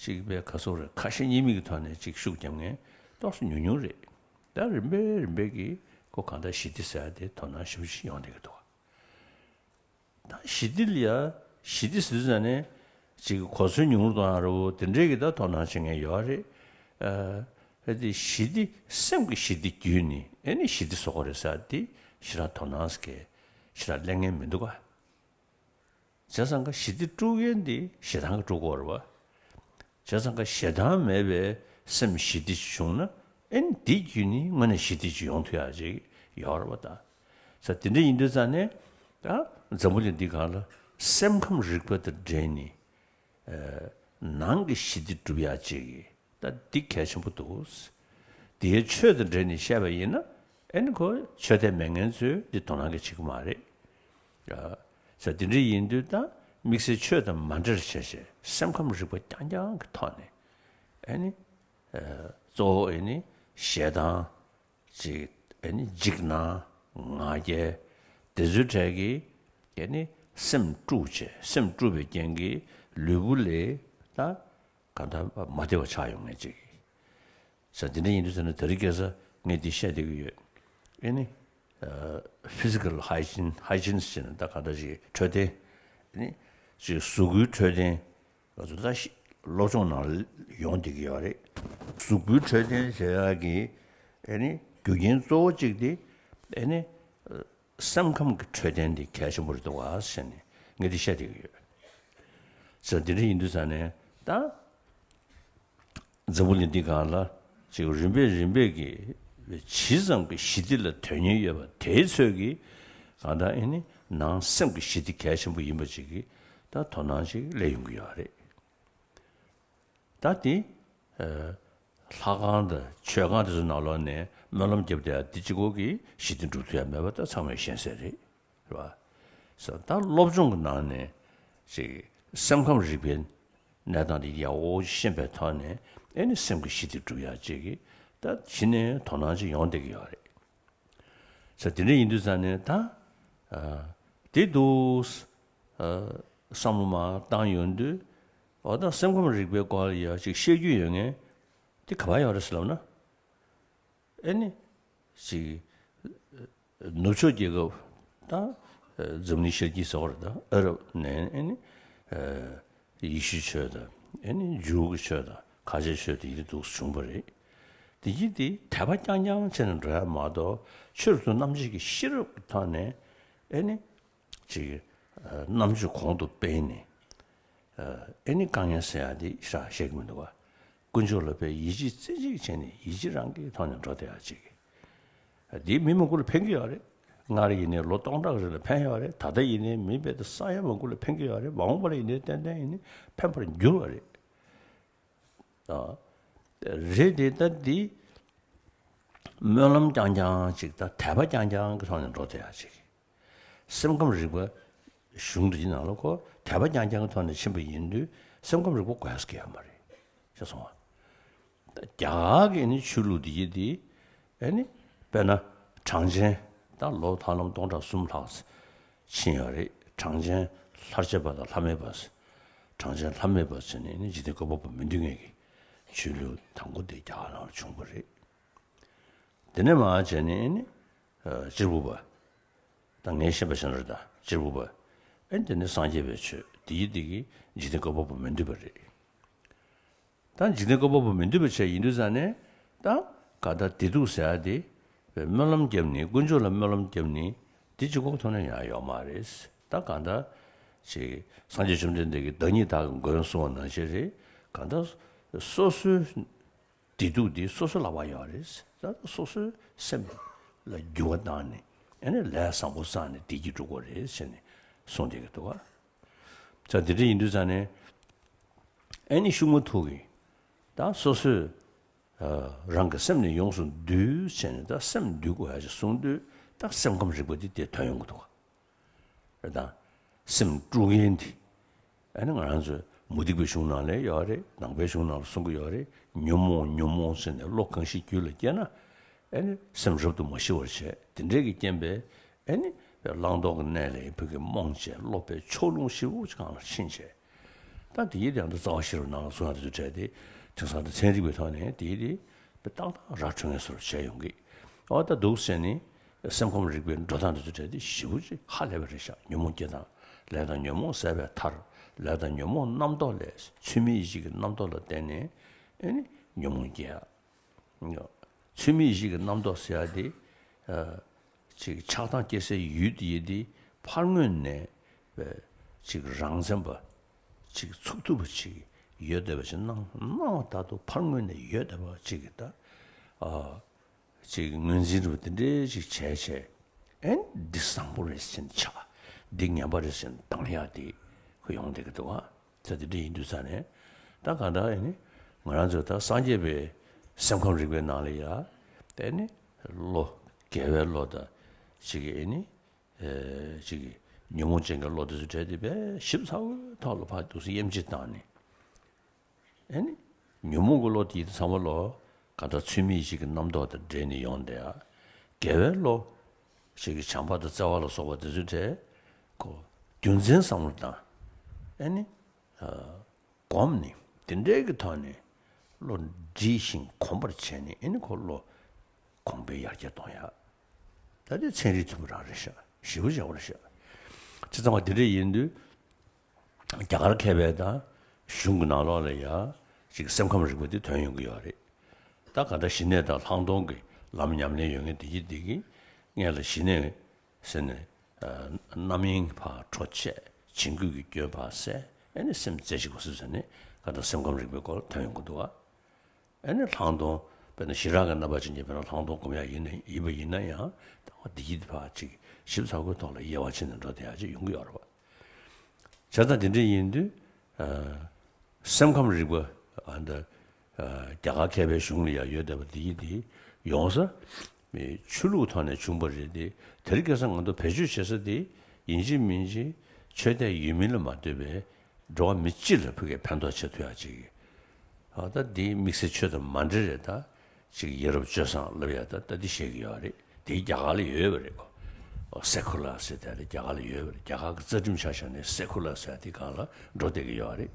ཅིག་པའི་ག་སོག་རེད་ཁ་ཞེ་གཉིས་མེད་ཀྱི་ཐོག་ནས་ཅིག་ཤུགས་རྒྱབ་མཁན་ཏོག་ཙམ་ཉུང་ཉུང་རེད། ད་རིམ་པས་རིམ་པས་ཀྱིས་ཁོ་གང་ལྟར་ཞི་བདེ་ཟེར་ཡ་དེ་དོ་སྣང་ཞེ་པོ་ཅིག་ཡོང་བསྡད་ཀྱི་འདུག་ད་ཞི་བདེ་ལ་ཡ་ ཞི་བདེ་ཟེར་དུས་ཙ་ནས་ཅིག་གོ་མཚོན་ཉུང་རུ་གཏོང་ཡག་རེད་བོ། དེ་འདྲའི་གི་ད་དོ་སྣང་བྱེད་མཁན་ཡོད་རེད། ཨ་དེ་ཞི་བདེ་སེམས་ཀྱི་ཞི་བདེ་བརྒྱུད་ནས་ཨེ་ནི་ཞི་བདེ་བཟོ་དགོས་རེད་ཟེར་ཡག་དེ་ཞེ་དྲག་དོ་སྣང་ཟེར་མཁན་ཞེ་དྲག་གླེང་མཁན་མི་འདུག་ག་བྱས་ཙང་ཀ་ཞི་བདེ་དཀྲུག་མཁན་དེ་ཞེ་སྡང་གིས་དཀྲུག་གི་ཡོད་རེད་བ། བྱས་ཙང་ཀ་ཞེ་སྡང་མེད་པའི་སེམས་ཞི་བདེ་ཅིག་བྱུང་ན་ཨེ་ནི་དེ་བརྒྱུད་ནས་དངོས་གནས་ཞི་བདེ་ཅིག་ཡོང་ཐུབ་ཡག་ཅིག་ཡོད་རེད་བ་ད། ས་དེ་འདྲ་ཡིན་དུས་ཙ་ནས་ད་འཛམ་བུ་གླིང་འདི་སྒང་ལ་སེམས་ཁམས་རིག་པ་དང་འབྲེལ་ནས་ཨ་ནང་གི་ཞི་བདེ་སྒྲུབ་ཡག་ཅིག་གི་ད་འདི་གལ་ཆེན་པོ་འདུག་དེའི་ཆོས་དང་འབྲེལ་ནས་བཤད་པ་ཡིན་ན་ཨེ་ནི་ཁོ་ཆོས་དད་མེད་མཁན་ཚོས་འདི་དོ་སྣང་གི་བྱེད་ཀྱི་མ་རེད། ཡ། ས་དེ་འདྲ་ཡིན་དུས་ད་དམིགས་བསལ་ཆོས་དང་མ་འབྲེལ་བྱས་བྱས་སེམས་ཁམས་རིག་པ་རྐྱང་རྐྱང་གི་ཐོག་ནས་ཨེ་ནི་ཨ་གཙོ་བོ་ཨེ་ནི་ཞེ་སྡང་ཅིག་ཨེ་ནི་འཇིགས་སྣང་ང་རྒྱལ་དེ་ཚོའི་གྲས་ཀྱིས་ཨེ་ནི་སེམས་དཀྲུགས་བྱས་སེམས་དཀྲུགས་པའི་རྐྱེན་གྱིས་ལུས་པོ་ལ་ད་གང་ལྟར་མ་བདེ་བ་ཆགས་ཡོང་མཁན་ཅིག་ས་འདི་འདྲ་ཡིན་དུས་ཙ་ན་དེ་རིང་ཁ་སང་ངས་འདི་བཤད་བསྡད་ཀྱི་ཡོད། ཨེ་ནི་ཕི་ཟི་ཀལ་ཧའི་ཇིན་ཧའི་ཇིན་ཟེར་ན་ད་ག་འདྲ་ཞིག་འཕྲོད་བསྟེན། ཨེ་ནི་ཅིག་གཟུགས་པོའི་འཕྲོད་བསྟེན། ང་ཚོ་ད་ཤི་སློབ་སྦྱོང་ནང་ཡོང་བསྡད་ཀྱི་ཡོད་རེད། གཟུགས་པོའི་འཕྲོད་བསྟེན་ཟེར་ཡག་གི་ཨེ་ནི་རྒྱུ་རྐྱེན་གཙོ་བོ་གཅིག་དེ་ཨེ་ནི་སེམས་ཁམས་ཀྱི་འཕྲོད་བསྟེན་དེ་གལ་ཆེན་པོ་རེད་འདུག་ག་ཟེར་ནས་ངས་འདི་བཤད་བསྡད་ཀྱི་ཡོད། ཟེར་འདི་འདྲ་ཡིན་དུས་ཙ་ནས་ད། འཛམ་བུ་གླིང་འདི་སྒང་ལ་ཅིག་རིམ་པས་རིམ་པས་ཀྱིས་ཇི་ཙམ་གྱི་ཞི་བདེ་ལ་དོན་སྙིང་ཡོད་པ་དེའི་ཚོད་ཀྱིས་གང་ལྟར་ཨེ་ནི་ནང་སེམས་ཀྱི་ཞི་བདེ་གལ་ཆེན་པོ་ཡིན་པ་ཅིག་གི་ད་དོ་སྣང་ཅིག་སླེབས་ཡོང་གི་ཡོད་རེད། ད་དེ་ལྷ་ཁང་དང་མཆོད་ཁང་དེ་ཚོ་ནང་ལོགས་ནས་སྨོན་ལམ་བརྒྱབ་བསྡད་ཡག་འདི་གཅིག་པོ་གིས་ཞི་བདེ་འགྲུབ་ཐུབ་ཡག་མེད་པ་ད་ཚང་མས་ཤེས་གསལ་རེད། རེད་བ། ས་ད་སློབ་སྦྱོང་གི་ནང་ནས་ཅིག་སེམས་ཁམས་རིག་པའི་གནས་སྟངས་དེ་ཡག་པོ་ཤེས་པའི་ཐོག་ནས་ཨེ་ནི་སེམས་ཀྱི་ཞི་བདེ་སྒྲུབ་ཡག་ཅིག་གི་ད་གཞི་ནས་དོ་སྣང་ཅིག་ཡོང་བསྡད་ཀྱི་ཡོད་རེད། ས་དེ་འདྲ་ཡིན་དུས་ཙ་ནས་ད་ཨ་དེ་འདུག་ཨ་བསམ་བློ་མར་བཏང་ཡོང་དུས་འོ་ད་སེམས་ཁམས་རིག་པའི་སྐོར་ལ་ཡག་ཅིག་བཤད་རྒྱུ་ཡོད་མཁན་དེ་ག་པར་ཡོད་རེད་ཟེར་ལབ་ན། ཨེ་ནི། ཅིག་ནུབ་ཕྱོགས་རྒྱལ་ཁབ་དང་། འཛམ་གླིང་ཤར་དཀྱིལ་ཟེར་བ་རེད་ད། ཨ་རབ་ནས་ཨེ་ནི། ཡེ་ཤུའི་ཆོས་དང་། ཨེ་ནི་ཇུའུ་གི་ཆོས་དང་ཁ་ཆེའི་ཆོས་དེ་ཡིན་འདུག་བྱུང་བ་རེད། དེ་གྱིས་དེ་དད་པ་རྐྱང་རྐྱང་བྱས་ནས་འགྲོ་ཡ་མ་གཏོགས་ཆོས་སུ་རྣམ་འབྱེད་ཀྱི་ཤེས་རབ་ཀྱི་ཐོག་ནས་ཨེ་ནི། ཅིག་རྣམ་དཔྱོད་གོང་དུ་སྤེལ་ནས། ཨེ་ནི་དཀའ་ངལ་སེལ་ཡག་དེ་ཤ་བཤད་ཀྱི་མི་འདུག་ག་དཀོན་མཆོག་ལ་དཔེ་ཡིད་ཆེས་རྩེ་གཅིག་བྱས་ནས་ཡིད་ཆེས་རང་གི་ཐོག་ནས་འགྲོ་བསྡད་ཡག་ཅིག་འདིས་མི་མང་པོ་ལ་ཕན་གྱི་ཡོད་རེད། སྔར་ཡིན་ནའི་ལོ་སྟོང་ཕྲག་རིང་ལ་ཕན་ཡོད་རེད། ད་ལྟ་ཡིན་ནའི་མི་རྦད་དེ་ས་ཡ་མང་པོ་ལ་ཕན་གྱི་ཡོད་རེད། མ་འོངས་པ་ལ་ཡིན་ནའི་ཏན་ཏན་ཡིན་ནའི་ཕན་པར་འགྱུར་བ་རེད། ཨ། རེད་དེ་ད་འདི་སྨོན་ལམ་རྐྱང་རྐྱང་ཅིག་དང་དད་པ་རྐྱང་རྐྱང་གི་ཐོག་ནས་འགྲོ་བསྡད་ཡག་ཅིག་སེམས་ཁམས་རིག་པ་གཞུང་འདི་ནང་ལ་ཁོ་དད་པ་རྐྱང་རྐྱང་གི་ཐོག་ནས་ཕྱིན་པ་ཡིན་དུས་སེམས་ཁམས་རིག་པ་དགོས་ཡག་ཡོད་མ་རེད། ཤེས་སོང་ང་། རྒྱ་གར་གྱི་ནི་ཆོས་ལུགས་འདི་ཡི་འདི་ཨེ་ནི་དཔེར་ན་གྲངས་ཅན་ད་ལོ་ཧ་ལམ་སྟོང་ཕྲག་གསུམ་ལྷག་ཕྱིན་ཡོད་རེད། གྲངས་ཅན་ལྷར་བཅས་པ་དང་ལྷ་མེད་པ། གྲངས་ཅན་ལྷ་མེད་པ་ཟེར་ནས་ནི་འཇིག་རྟེན་བཀོད་པ་པོ་མི་འདུལ་མཁན་གྱི་ཆོས་ལུགས་དང་པོ་དེ་རྒྱ་གར་ནང་ལ་བྱུང་བ་རེད། དེ་ནས་མར་བྱས་ནས་ནི་ཨ་གཅེར་བུ་པ། ད་ངས་ཤེས་པ་བྱས་ན་རེད་ད་གཅེར་བུ་པ། ཨེ་དེ་ནི་སངས་རྒྱས་པའི་ཆོས་དེ་ཡི་དེ་གི་འཇིག་རྟེན་བཀོད་པ་པོ་མི་འདུལ་བ་རེད། ད་འཇིག་རྟེན་བཀོད་པ་པོ་མི་འདུལ་བ་བྱས་ཡིན་དུས་ཙང་ནས་ད་ག་ད་བདེ་སྡུག་ཟེར་ཡ་དེ་སྨོན་ལམ་བརྒྱབ་ནས་དཀོན་མཆོག་ལ་སྨོན་ལམ་བརྒྱབ་ནས་དེ་གཅིག་པོ་ཐོག་ནས་ཡང་ཡོད་མ་རེད། ད་ག་ད་ཅིག་སངས་རྒྱས་བཅོམ་ལྡན་འདས་ཀྱིས་བདག་ཉིད་བདག་གི་མགོན་གསུངས་པ་ནང་བཞིན་རེད། ག་ད་སོ་སོའི་བདེ་སྡུག་དེ་སོ་སོ་ལ་བབས་ཡོད་རེད། ད་སོ་སོའི་སེམས་ལ་འགྱུར་བ་བཏང་ནས་ཨ་ནི་ལས་བཟང་པོ་བསགས་ནས་བདེ་སྐྱིད་སྒྲུབ་དགོས་རེད་ཟེར་ནས་གསུངས་བསྡད་ཀྱི་འདུག་ག་ད་དེ་འདྲ་ཡིན་དུས་ཙང་ནས་ཨ་ནི་ཤུགས་མ་ཐུག་གི་ད་སོ་སོས་ཨ་རང་གི་སེམས་ནི་ཡོངས་སུ་འདུལ་བྱས་ནས་ད་སེམས་འདུལ་དགོས་ཡ་ཅིག་གསུངས་དུས་ད་སེམས་ཁམས་རིག་པ་འདི་དེ་ཐོན་ཡོང་གི་འདུག་ག་རེད་དང་། སེམས་དཀྲུག་མཁན་དེ། ཨ་ནི་ང་རང་ཚོའི་མུ་སྟེགས་པའི་གཞུང་ནང་ལ་ཡོད་རེད། ནང་པའི་གཞུང་ནང་ལ་གསུང་གི་ཡོད་རེད། ཉོན་མོངས་ཉོན་མོངས་ཟེར་ནས་བློ་གང་ཞིག་རྒྱུད་ལ་སྐྱེས་ན། ཨ་ནི་སེམས་རབ་ཏུ་མ་ཞི་བར་བྱས། དེ་འདྲས་ཀྱི་རྐྱེན་པས་ཨ་ནི་བླང་དོར་གྱི་གནས་ལ་ཕ་གི་རྨོངས་བྱས་བློ་པའི་ཕྱོགས་ལྷུང་ཞེ་པོ་ཅིག་སྒང་ལ་ཕྱིན་བྱས། ད་དེ་ཡིས་ཀྱང་ད་རྩ་བ་ཤེས་རབ་ནང་ལ་གསུང་ཡག་དེ་ཚོ་བྲལ་ཏེ་དེང་སང་ད་ཚན་རིག་པའི་ཐོག་ནས་དེ་ཡིས་དེ་ཏག་ཏག་ར་འཕྲོད་མཁན་བཟོ་འདྲ་བྱས་ཡོང་གི། ཨོ་ད་འདུག་ཟེར་ནས་སེམས་ཁམས་རིག་པའི་འགྲོ་སྟངས་དེ་ཚོ་བྲལ་ཏེ་ཞེ་པོ་ཅིག་ཧ་ལས་པ་རེད་ཤག་ཉོན་མོངས་སྐྱེ་སྟངས་ ལས་དང་ཉོན་མོངས་ཟད་པའི་མཐར། ལས་དང་ཉོན་མོངས་རྣམ་རྟོག་ལས། ཚུལ་མིན་ཡིད་བྱེད་ཀྱི་རྣམ་རྟོག་ལ་བརྟེན་ནས་ཨེ་ནི་ཉོན་མོངས་སྐྱེ་ཡ། ཚུལ་མིན་ཡིད་བྱེད་ཀྱི་རྣམ་རྟོག་ཟེར་ཡ་དེ། ཨ། ཅིག་ཆགས་སྡང་སྐྱེ་སའི་ཡུལ་དེ་ཡི་དེ་ཕར་ངོས་ནས་ཅིག་རང་མཚན་པ་ཅིག་ཚུགས་ཐུབ་པ་ཅིག་ཡོད་བསྡད་པ་ཅིག་སྣང་སྣང་བ་ལྟར་དུ་ཕར་ངོས་ནས་ཡོད་བསྡད་པ་ཅིག་གི་ད། ཨ། ཅིག་ངོས་འཛིན་རུ་དེ་འདྲའི་ཅིག་བྱས་བྱས། ཨེ་འདི་བཟང་པོ་རེད་ཟེར་ནས་ཆགས། འདི་ངན་པ་རེད་ཟེར་ནས་སྡང་ཡག་དེ་ཁོ་ཡོང་བསྡད་ཀྱི་འདུག་བ། ད་དེ་འདྲ་ཡིན་དུས་ཙང་ནས། ད་གང་ལྟར་ཨེ་ནི་ང་རང་ཚོ་ད་སངས་རྒྱས་པའི་སེམས་ཁམས་རིག་པའི་ནང་ལ་ཡ། དེ་ནི་བློ། དགེ་བའི་བློ་དང་ཅིག་ཨེ་ནི། ཨེ། ཅིག་ཉོན་མོངས་ཅན་གྱི་བློ་དེ་ཚོ་བྲལ་ཏེ་དཔེ་ཞིབ་ཚགས་པོའི་ཐོག་ལ་ཕར་འདུག་སེ་དབྱེ་འབྱེད་བཏང་ནས། ཨེ་ནི། ཉོན་མོངས་ཀྱི་བློ་དེ་ཚང་མ་ལོ། གང་ལྟར་ཚུལ་མིན་ཡིད་བྱེད་ཀྱི་རྣམ་རྟོག་དང་འདྲེས་ནས་ཡོང་བསྡད་ཡ། དགེ་བའི་བློ། ཞིག་གི་བྱམས་པ་དང་བརྩེ་བ་ལ་སོགས་པ་དེ་ཚོའི་གྲས། ཁོ། རྒྱུ་མཚན་བསམ་བློ་བཏང་། ཨེ་ནི། ཨ། སྒོམ་ནས་དེ་འདྲའི་གི་ཐོག་ནས་བློ་འདྲིས་ཤིང་གོམས་པར་བྱས་ནས་ཨེ་ནི་ཁོ་བློ། གོང་འཕེལ་ཡར་རྒྱས་གཏོང་ཡ། ད་དེ་ཚན་རིག་མཐུན་པ་རང་རེད་ཤག་ཞེ་པོ་ཅིག་ཡག་པོ་རེད་ཤག་བྱས་ཙང་བ་དེ་འདྲ་ཡིན་དུས། རྒྱ་གར་མཁས་པའི་དང་གཞུང་གི་ནང་ལོགས་ལ་ཡ་ཅིག་སེམས་ཁམས་རིག་པ་དེ་ཐོན་ཡོང་གི་ཡོད་རེད། ད་ག་འདྲ་ཞི་གནས་དང་ལྷག་མཐོང་གི་ལམ་ཉམས་ལེན་ཡོད་མཁན་དེ་གྱིས་དེ་གིས་སྔོན་ལ་ཞི་གནས་ཟེར་ནས། ཨ། རྣམ་གཡེང་ཕར་འཕྲོ་བཅད། བྱིང་རྒོད་ཀྱི་སྐྱོན་ཕར་བསལ། ཨེ་ནི་སེམས་རྩེ་གཅིག་པ་སུ་ཟེར་ནས་ག་འདྲ་སེམས་ཁམས་རིག་པའི་སྐོར་ལ་ཐོན་ཡོང་གི་འདུག་བ། ཨེ་ནི་ལྷག་མཐོང་། དཔེར་ན་ཞི་རགས་ཀྱི་རྣམ་པ་ཅན་གྱི་དཔེར་ན་ལྷག་མཐོང་སྒོམ་ཡག་ཡིན་ན་ཡིན་པ་ཡིན་ན་ཡང་ད་བ་འདི་ཡིད་ཕར་ཅིག་ཞིབ་ཚགས་པོའི་ཐོག་ལ་དབྱེ་བ་ཕྱེ་ནས་འགྲོ་བསྡད་ཡག་ཅིག་ཡོང་གི་ཡོད་རེད་བ། བྱས་ཙང་དེ་འདྲ་ཡིན་དུས། ཨ། སེམས་ཁམས་རིག་པ། ཨ། འདི། ཨ། རྒྱ་གར་མཁས་པའི་གཞུང་ལ་ཡང་ཡོད་བསྡད་པ་འདི་ཡིན་དེ། ཡོང་ས། མི་ཆོས་ལུགས་ཐོག་ནས་བྱུང་བ་རེད་དེ། དེ་རིང་ཁ་སང་ང་ཚོ་བེད་སྤྱོད་བྱེད་ས་དེ་ཡིན་གཅིག་མིན་གཅིག་ཆོས་དད་ཡོད་མིན་ལ་མ་ལྟོས་པའི་འགྲོ་བ་མི་སྤྱི་ལ་ཕ་གིར་ཕན་ཐོགས་བྱེད་ཐུབ་ཡག་ཅིག་ཨ། ད་འདི་དམིགས་བསལ་ཆོས་དང་མ་འབྲེལ་རེད་ད། ཅིག་ཡ་རབས་སྤྱོད་བཟང་ལབ་ཡག་ད་ད་འདི་བཤད་ཀྱི་ཡོད་རེད། དེ་རྒྱ་གར་ལ་ཡོད་པ་རེད་གོ། སེ་ཁུ་ལར་ཟེར་དེ་རེད། རྒྱ་གར་ལ་ཡོད་པ་རེད། རྒྱ་གར་གྱི་རྩ་ཁྲིམས་ཆ་བཞག་ནས་སེ་ཁུ་ལར་ཟེར་དེ་སྒང་ལ་འགྲོ་བསྡད་ཀྱི་ཡོད་རེད།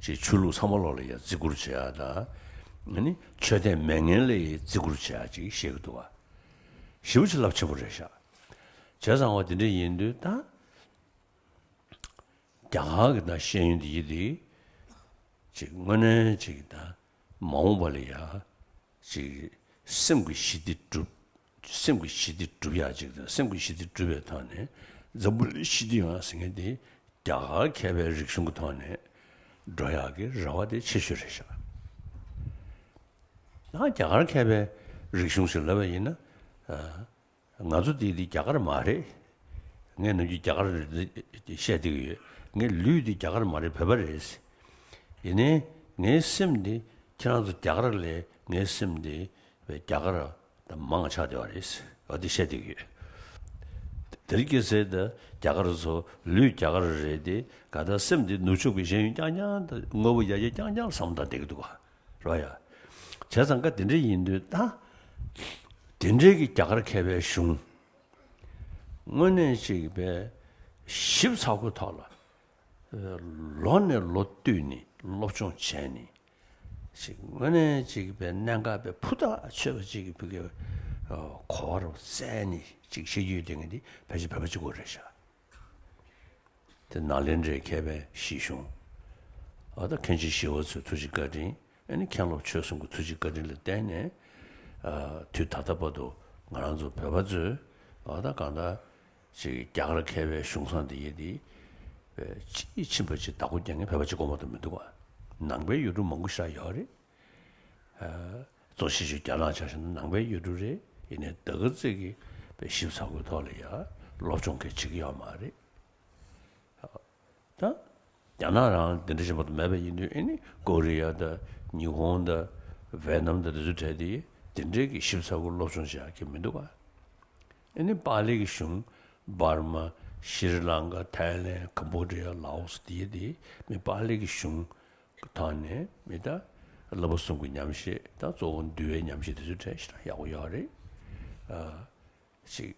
ཅིག་ཆོས་ལུགས་ཚང་མ་ལོག་ལ་ཡ་བརྩི་བཀུར་བྱེད་ཡག་ད། ཨ་ནི་ཆོས་དད་མེད་མཁན་ལ་ཡ་བརྩི་བཀུར་བྱེད་ཡག་ཅིག་བཤད་ཀྱི་འདུག་བ། ཞེ་པོ་ཅིག་རླབས་ཆེན་པོ་རེད་ཤག་བྱས་ཙང་བ་དེ་འདྲ་ཡིན་དུས་ད། རྒྱ་གར་གྱི་ད་ཤེས་ཡོན་འདི་ཡིན་དེ། ཅིག་དངོས་གནས་ཅིག་ད་མ་འོངས་པ་ལ་ཡ། ཅིག་སེམས་ཀྱི་ཞི་བདེ་སྒྲུབ། སེམས་ཀྱི་ཞི་བདེ་སྒྲུབ་ཡག་ཅིག་དང་སེམས་ཀྱི་ཞི་བདེ་སྒྲུབ་པའི་ཐོག་ནས་འཛམ་བུ་གླིང་ཞི་བདེ་ཡོང་ཡག་ཟེར་མཁན་དེ་རྒྱ་གར་མཁས་པའི་རིག་གཞུང་གི་ཐོག་ནས་འགྲོ་ཡག་གི་རེ་བ་དེ་ཆེ་ཤོས་རེད་ཤག་ད་རྒྱ་གར་མཁས་པའི་རིག་གཞུང་ཞིག་ལབ་པ་ཡིན་ན། ཨ། ང་ཚོ་འདི་འདི་རྒྱ་གར་མ་རེད། ངས་ནམ་རྒྱུན་རྒྱ་གར་རེད་བཤད་བསྡད་ཀྱི་ཡོད། ངའི་ལུས་འདི་རྒྱ་གར་མ་རེད། བོད་པ་རེད། ཡིན་ནའི་ངའི་སེམས་འདི་ཁྱེད་རང་ཚོ་རྒྱ་གར་ལས་ངའི་སེམས་འདི་བས་རྒྱ་གར་དང་མང་ཆགས་བསྡད་པ་རེད། འོ་འདི་བཤད་བསྡད་ཀྱི་ཡོད། དེ་རིང་ཁ་སང་ད་རྒྱ་གར་ཚོ་ལུས་རྒྱ་གར་རེད་དེ་ག་ད་སེམས་འདི་ནུབ་ཕྱོགས་ཀྱི་ཤེས་ཡོན་རྐྱང་རྐྱང་དང་དངོས་པོ་ཡ་ཡ་རྐྱང་རྐྱང་ལ་བསམ་བློ་བཏང་བསྡད་ཀྱི་འདུག་ག་རོ་ཡ། བྱས་ཙང་ཀ་དེ་འདྲ་ཡིན་དུས་ད། དེ་འདྲའི་གི་རྒྱ་གར་མཁས་པའི་གཞུང་། དངོས་གནས་ཅིག་པའི་ཞིབ་ཚགས་པོའི་ཐོག་ལ། ལོ་ནས་ལོ་བསྟུད་ནས་སློབ་སྦྱོང་བྱས་ནས། ཅིག་དངོས་གནས་ཅིག་པའི་གནད་འགག་པའི་ཕུ་ཐག་ཆོད་པ་ཅིག་གི་ཕུ་གི་གོ་བར་བཙལ་ནས་ཅིག་བཤད་རྒྱུ་ཡོད་དེ་ངས་འདི་ཕལ་ཆེར་བོད་པ་གཅིག་པོ་རེད་ཤག་དེ་ནཱ་ལེནྡྲའི་མཁས་པའི་གཞི་གཞུང་། ཨ། ད་མཁན་ཆེན་ཞི་བ་འཚོའི་ཐུགས་རྗེ་བཀའ་དྲིན། ཨ་ནི་མཁན་སློབ་ཆོས་གསུམ་གྱི་ཐུགས་རྗེ་བཀའ་དྲིན་ལ་བརྟེན་ནས། ཨ། དུས་ད་ལྟ་བར་དུ་ང་རང་ཚོ་བོད་པ་ཚོས། ཨ། ད་གང་ལྟར་ཅིག་རྒྱ་གར་མཁས་པའི་གཞུང་བཟང་འདི་ཡི་འདི་ཅིས་ཕྱིན་པ་ཅིག་བདག་པོ་རྒྱག་མཁན་བོད་པ་གཅིག་པོ་མ་གཏོགས་མི་འདུག་ག་ནང་པའི་ཡུལ་གྲུ་མང་པོ་ཞིག་ཡོད་རེད། ཨ། གཙོ་ཆེ་ཤོས་རྒྱ་ནག་ཆ་བཞག་ན་ནང་པའི་ཡུལ་གྲུ་རེད། ཡིན་ནའི་ད་ག་ཚོད་ཀྱི་དཔེ་ཞིབ་ཚགས་པོའི་ཐོག་ལ་ཡ་སློབ་སྦྱོང་གང་བྱེད་ཀྱི་ཡོད་མ་རེད། ད་རྒྱ་ནག་རང་དེ་འདྲ་ཞིག་མ་གཏོགས་མེད་པ་ཡིན་དུས། ཨེ་ནི་ཀོ་རི་ཡ་དང་ཉི་ཧོང་དང་ཝེ་ནམ་དང་དེ་ཚོའི་གྲས་དེ་དེ་འདྲའི་གི་ཞིབ་ཚགས་པོ་སློབ་སྦྱོང་བྱེད་ཡག་གི་མི་འདུག་ག་ཨེ་ནི་པཱ་ལི་གི་གཞུང་། འབར་མ། ཤྲི་ལང་ཀ། ཐའི་ལན། ཀམ་བྷོ་ཌི་ཡ། ལའོ་སི། དེ་དེ་མི་པཱ་ལི་གི་གཞུང་གི་ཐོག་ནས་མི་ད་བསླབ་པ་གསུམ་གྱི་ཉམས་བཞེས་དང་གཙོ་བོ་འདུལ་བའི་ཉམས་བཞེས་དེ་ཚོའི་གྲས་ཞེ་དྲག་ཡག་པོ་ཡོད་རེད། ཨ། ཅིག་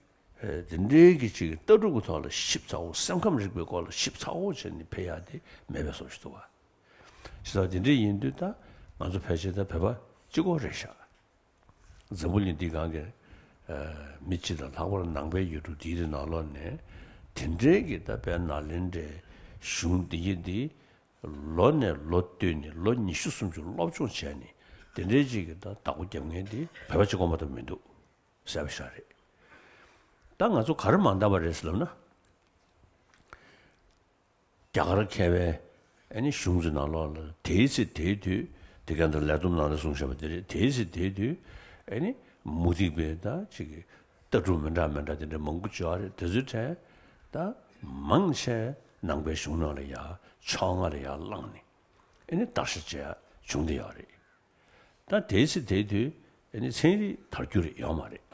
ཨེ། དེ་འདྲའི་གི་ཅིག་ལྟ་གྲུབ་ཀྱི་ཐོག་ལ་ཞིབ་ཚགས་པོ། སེམས་ཁམས་རིག་པའི་སྐོར་ལ་ཞིབ་ཚགས་པོ་བྱས་ནས་ཕེབས་ཡག་དེ་མེད་པའི་བཟོ་ཞིག་འདུག་ག་བྱས་ཙང་དེ་འདྲ་ཡིན་དུས་ད་ང་ཚོ་ཕལ་ཆེར་ད་བོད་པ་གཅིག་པོ་རེད་ཤག་འཛམ་བུ་གླིང་འདི་སྒང་གི། ཨ། མི་སྤྱི་དང་ལྷག་པར་ནང་པའི་ཡུལ་གྲུ་འདིའི་ནང་ལོགས་ནས་ དེ་འདྲའི་གི་ད་དཔལ་ནཱ་ལེནྡྲའི་གཞུང་འདི་ཡི་འདི་ལོ་ནས་ལོ་བསྟུད་ནས་ལོ་ཉི་ཤུ་སུམ་ཅུ་སློབ་སྦྱོང་བྱས་ནས་དེ་འདྲའི་ཅིག་གི་ད་བདག་པོ་རྒྱབ་མཁན་འདི་བོད་པ་གཅིག་པོ་མ་གཏོགས་མི་འདུག་ཟེར་བ་ཞིག་རེད། ད་ང་ཚོ་ག་རེ་མ་འདང་བ་རེད་ཟེར་ལབ་ན། རྒྱ་གར་མཁས་པའི་ཨ་ནི་གཞུང་ཚོའི་ནང་ལོགས་ལ་དེའི་ཚེ་དེའི་དུས་དེ་ག་འདྲ་ལས་བསྡོམས་ནང་ལ་གསུངས་བཞག་པ་དེ་རེད། དེའི་ཚེ་དེའི་དུས་ཨ་ནི་མུ་སྟེགས་པའི་ད་ཅིག་གི་ལྟ་གྲུབ་མི་འདྲ་མི་འདྲ་དེ་འདྲ་མང་པོ་བྱུང་བ་རེད། དེ་ཚོའི་གྲས་ད་མང་ཆེ་ནང་པའི་གཞུང་ནང་ལ་ཡ་ཕྱོགས་སྔ་ལ་ཡ་བླངས་ནས་ཨ་ནི་བརྟག་ཞིབ་བྱས་བྱུང་བསྡད་ཡོད་རེད། ད་དེའི་ཚེ་དེའི་དུས་ཨ་ནི་ཚན་རིག་དར་རྒྱུ་རེད་ཡོད་མ་རེད། རེད་